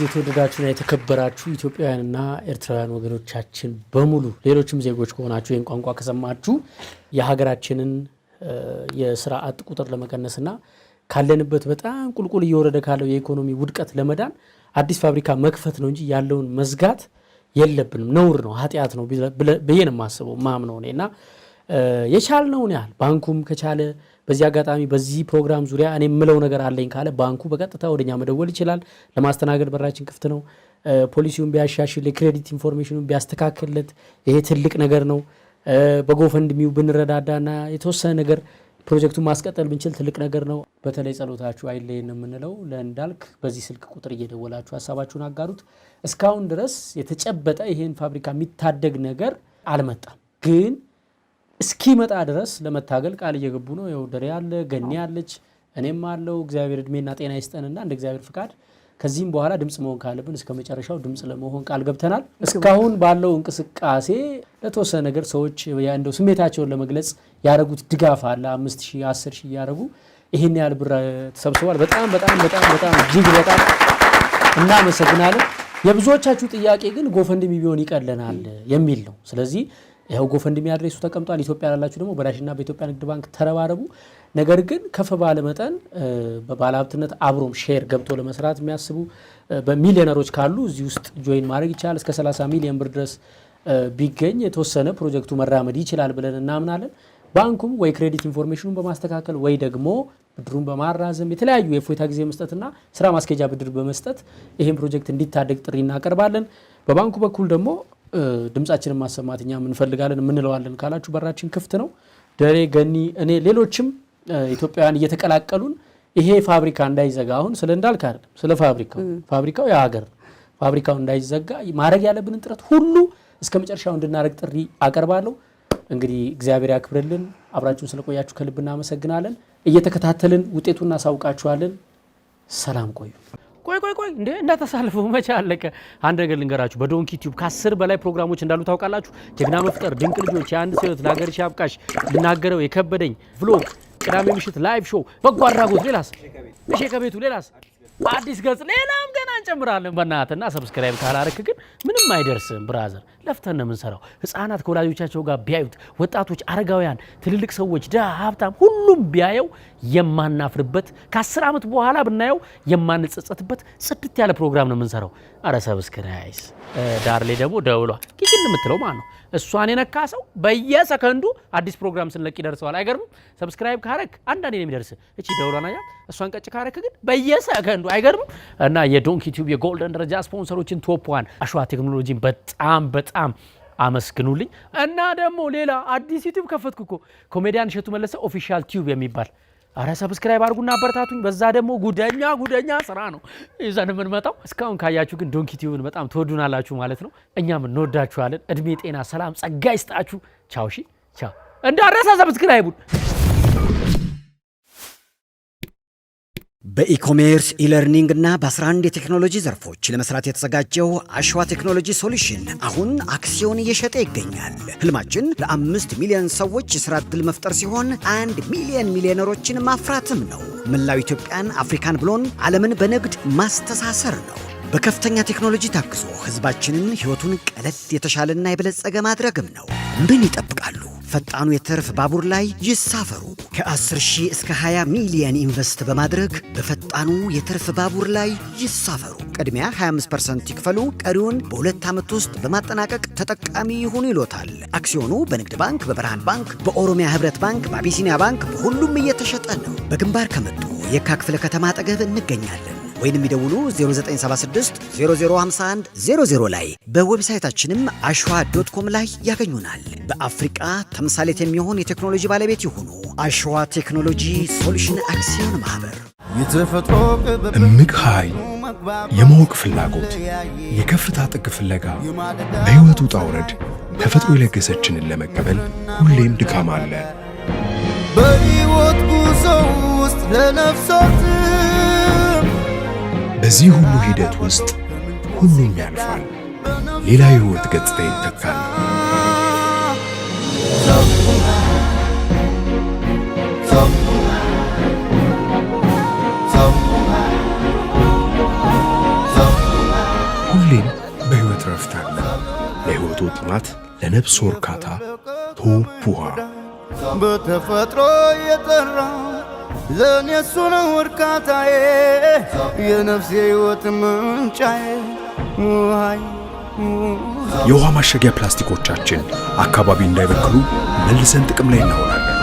የተወደዳችሁና የተከበራችሁ ኢትዮጵያውያንና ኤርትራውያን ወገኖቻችን በሙሉ ሌሎችም ዜጎች ከሆናችሁ ይሄን ቋንቋ ከሰማችሁ የሀገራችንን የስራ አጥ ቁጥር ለመቀነስና ካለንበት በጣም ቁልቁል እየወረደ ካለው የኢኮኖሚ ውድቀት ለመዳን አዲስ ፋብሪካ መክፈት ነው እንጂ ያለውን መዝጋት የለብንም። ነውር ነው፣ ኃጢአት ነው ብዬ ነው የማስበው፣ ማምነው እኔ። እና የቻልነውን ያህል ባንኩም ከቻለ በዚህ አጋጣሚ በዚህ ፕሮግራም ዙሪያ እኔ የምለው ነገር አለኝ ካለ ባንኩ በቀጥታ ወደኛ መደወል ይችላል። ለማስተናገድ በራችን ክፍት ነው። ፖሊሲውን ቢያሻሽል፣ የ credit information ኑን ቢያስተካክልለት ይሄ ትልቅ ነገር ነው። በ GoFundMe ው ብንረዳዳና የተወሰነ ነገር ፕሮጀክቱን ማስቀጠል ብንችል ትልቅ ነገር ነው። በተለይ ጸሎታችሁ አይለየን የምንለው ለእንዳልክ በዚህ ስልክ ቁጥር እየደወላችሁ ሀሳባችሁን አጋሩት። እስካሁን ድረስ የተጨበጠ ይሄን ፋብሪካ የሚታደግ ነገር አልመጣም፣ ግን እስኪመጣ ድረስ ለመታገል ቃል እየገቡ ነው። ይኸው ደሬ አለ፣ ገኒ አለች፣ እኔም አለው። እግዚአብሔር እድሜና ጤና ይስጠንና እንደ እግዚአብሔር ፍቃድ ከዚህም በኋላ ድምፅ መሆን ካለብን እስከ መጨረሻው ድምፅ ለመሆን ቃል ገብተናል። እስካሁን ባለው እንቅስቃሴ ለተወሰነ ነገር ሰዎች እንደው ስሜታቸውን ለመግለጽ ያደረጉት ድጋፍ አለ። 5,000፣ 10,000 እያደረጉ ይህን ያህል ብር ተሰብስቧል። በጣም በጣም በጣም በጣም እጅግ በጣም እናመሰግናለን። የብዙዎቻችሁ ጥያቄ ግን GoFundMe ቢሆን ይቀለናል የሚል ነው። ስለዚህ ይኸው GoFundMe address ኡ ተቀምጧል። ኢትዮጵያ ላላችሁ ደግሞ በዳሽንና በኢትዮጵያ ንግድ ባንክ ተረባረቡ። ነገር ግን ከፍ ባለ መጠን በባለሀብትነት አብሮም share ገብቶ ለመስራት የሚያስቡ በሚሊዮነሮች ካሉ እዚህ ውስጥ join ማድረግ ይቻላል። እስከ 30 ሚሊዮን ብር ድረስ ቢገኝ የተወሰነ ፕሮጀክቱ መራመድ ይችላል ብለን እናምናለን። ባንኩም ወይ credit information ኑን በማስተካከል ወይ ደግሞ ብድሩን በማራዘም የተለያዩ የእፎይታ ጊዜ መስጠትና ስራ ማስኬጃ ብድር በመስጠት ይህን ፕሮጀክት እንዲታደግ ጥሪ እናቀርባለን። በባንኩ በኩል ደግሞ ድምጻችንን ማሰማት እኛም እንፈልጋለን የምንለዋለን ካላችሁ በራችን ክፍት ነው። ደሬ፣ ገኒ፣ እኔ ሌሎችም ኢትዮጵያውያን እየተቀላቀሉን ይሄ ፋብሪካ እንዳይዘጋ፣ አሁን ስለ እንዳልክ አይደለም ስለ ፋብሪካው፣ ፋብሪካው የሀገር ነው። ፋብሪካው እንዳይዘጋ ማድረግ ያለብንን ጥረት ሁሉ እስከ መጨረሻው እንድናደርግ ጥሪ አቀርባለሁ። እንግዲህ እግዚአብሔር ያክብርልን። አብራችሁን ስለቆያችሁ ከልብ እናመሰግናለን። እየተከታተልን ውጤቱን እናሳውቃችኋለን። ሰላም ቆዩ። ቆይ ቆይ ቆይ፣ እንዴ እንዳታሳልፈው፣ መቼ አለቀ? አንድ ነገር ልንገራችሁ። በ Donkey Tube ከ10 በላይ ፕሮግራሞች እንዳሉ ታውቃላችሁ። ጀግና መፍጠር፣ ድንቅ ልጆች፣ የአንድ ሰው ህይወት፣ ለሀገርሽ ያብቃሽ፣ ልናገረው የከበደኝ፣ vlog፣ ቅዳሜ ምሽት live show፣ በጎ አድራጎት፣ ሌላስ፣ እሺ ከቤቱ ሌላስ፣ አዲስ ገጽ፣ ሌላም ገና እንጨምራለን። በእናትህ subscribe ካላረክ ግን ምንም አይደርስም። Brother፣ ለፍተን ነው የምንሰራው። ህፃናት ከወላጆቻቸው ጋር ቢያዩት፣ ወጣቶች፣ አረጋውያን፣ ትልልቅ ሰዎች፣ ድሃ፣ ሀብታም፣ ሁሉም ቢያየው የማናፍርበት፣ ከ10 ዓመት በኋላ ብናየው የማንጸጸትበት ጽድት ያለ ፕሮግራም ነው የምንሰራው። አረ subscribe፣ ዳር ላይ ደግሞ ደውሏ ኪችን የምትለው ማለት ነው። እሷን የነካ ሰው በየሰከንዱ አዲስ ፕሮግራም ስንለቅ ይደርሰዋል። አይገርምም? Subscribe ካረክ አንዳንዴ ነው የሚደርስ። እቺ ደውሏን አያት፣ እሷን ቀጭ ካረክ ግን በየሰከንዱ አይገርምም? እና የ Donkey Tube የ golden ደረጃ ስፖንሰሮችን Top One አሸዋ ቴክኖሎጂን በጣም በጣም አመስግኑልኝ። እና ደግሞ ሌላ አዲስ YouTube ከፈትኩ እኮ፣ ኮሜዲያን እሸቱ መለሰ Official Tube የሚባል። አረ subscribe አድርጉና አበረታቱኝ። በዛ ደግሞ ጉደኛ ጉደኛ ስራ ነው ይዘን የምንመጣው። እስካሁን ካያችሁ ግን Donkey Tube ን በጣም ትወዱናላችሁ ማለት ነው። እኛም እንወዳችኋለን። እድሜ፣ ጤና፣ ሰላም፣ ጸጋ ይስጣችሁ። ቻው። ሺ ቻው። እንዳረሳ subscribe ኡን። በ e-commerce፣ e-learning እና በ11 የቴክኖሎጂ ዘርፎች ለመስራት የተዘጋጀው አሸዋ ቴክኖሎጂ ሶሉሽን አሁን አክሲዮን እየሸጠ ይገኛል። ህልማችን ለ5 ሚሊዮን ሰዎች የሥራ ዕድል መፍጠር ሲሆን 1 ሚሊዮን ሚሊዮነሮችን ማፍራትም ነው። መላው ኢትዮጵያን፣ አፍሪካን ብሎም ዓለምን በንግድ ማስተሳሰር ነው። በከፍተኛ ቴክኖሎጂ ታግዞ ህዝባችንን ሕይወቱን ቀለል፣ የተሻለና የበለጸገ ማድረግም ነው። ምን ይጠብቃሉ? ፈጣኑ የትርፍ ባቡር ላይ ይሳፈሩ። ከ10 ሺህ እስከ 20 ሚሊየን invest በማድረግ በፈጣኑ የትርፍ ባቡር ላይ ይሳፈሩ። ቅድሚያ 25% ይክፈሉ፣ ቀሪውን በ2 ዓመት ውስጥ በማጠናቀቅ ተጠቃሚ ይሁኑ ይሎታል። አክሲዮኑ በንግድ ባንክ፣ በብርሃን ባንክ፣ በኦሮሚያ ህብረት ባንክ፣ በአቢሲኒያ ባንክ በሁሉም እየተሸጠ ነው። በግንባር ከመጡ የካ ክፍለ ከተማ አጠገብ እንገኛለን። ወይንም ይደውሉ 0976 0051 00 ላይ። በ website ኣችንም አሸዋ.com ላይ ያገኙናል። በአፍሪቃ ተምሳሌት የሚሆን የቴክኖሎጂ ባለቤት ይሁኑ። አሸዋ ቴክኖሎጂ ሶሉሽን አክሲዮን ማህበር። እምቅ ኃይል፣ የማወቅ ፍላጎት፣ የከፍታ ጥግ ፍለጋ፣ በሕይወት ውጣ ውረድ ተፈጥሮ የለገሰችንን ለመቀበል ሁሌም ድካም አለ። በሕይወት ጉዞ ውስጥ ለነፍሶትም በዚህ ሁሉ ሂደት ውስጥ ሁሉም ያልፋል፣ ሌላ የሕይወት ገጽታ ይተካል። ሁሌም በሕይወት ረፍት አለ። ለሕይወቱ ጥማት፣ ለነፍሶ እርካታ ቶፕ ውሃ። በተፈጥሮ የጠራ ለእኔ እሱ ነው እርካታዬ፣ የነፍሴ ሕይወት ምንጫዬ ውሃዬ። የውሃ ማሸጊያ ፕላስቲኮቻችን አካባቢ እንዳይበክሉ መልሰን ጥቅም ላይ እናውላለን።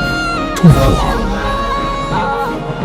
ቶፕ ውሃ።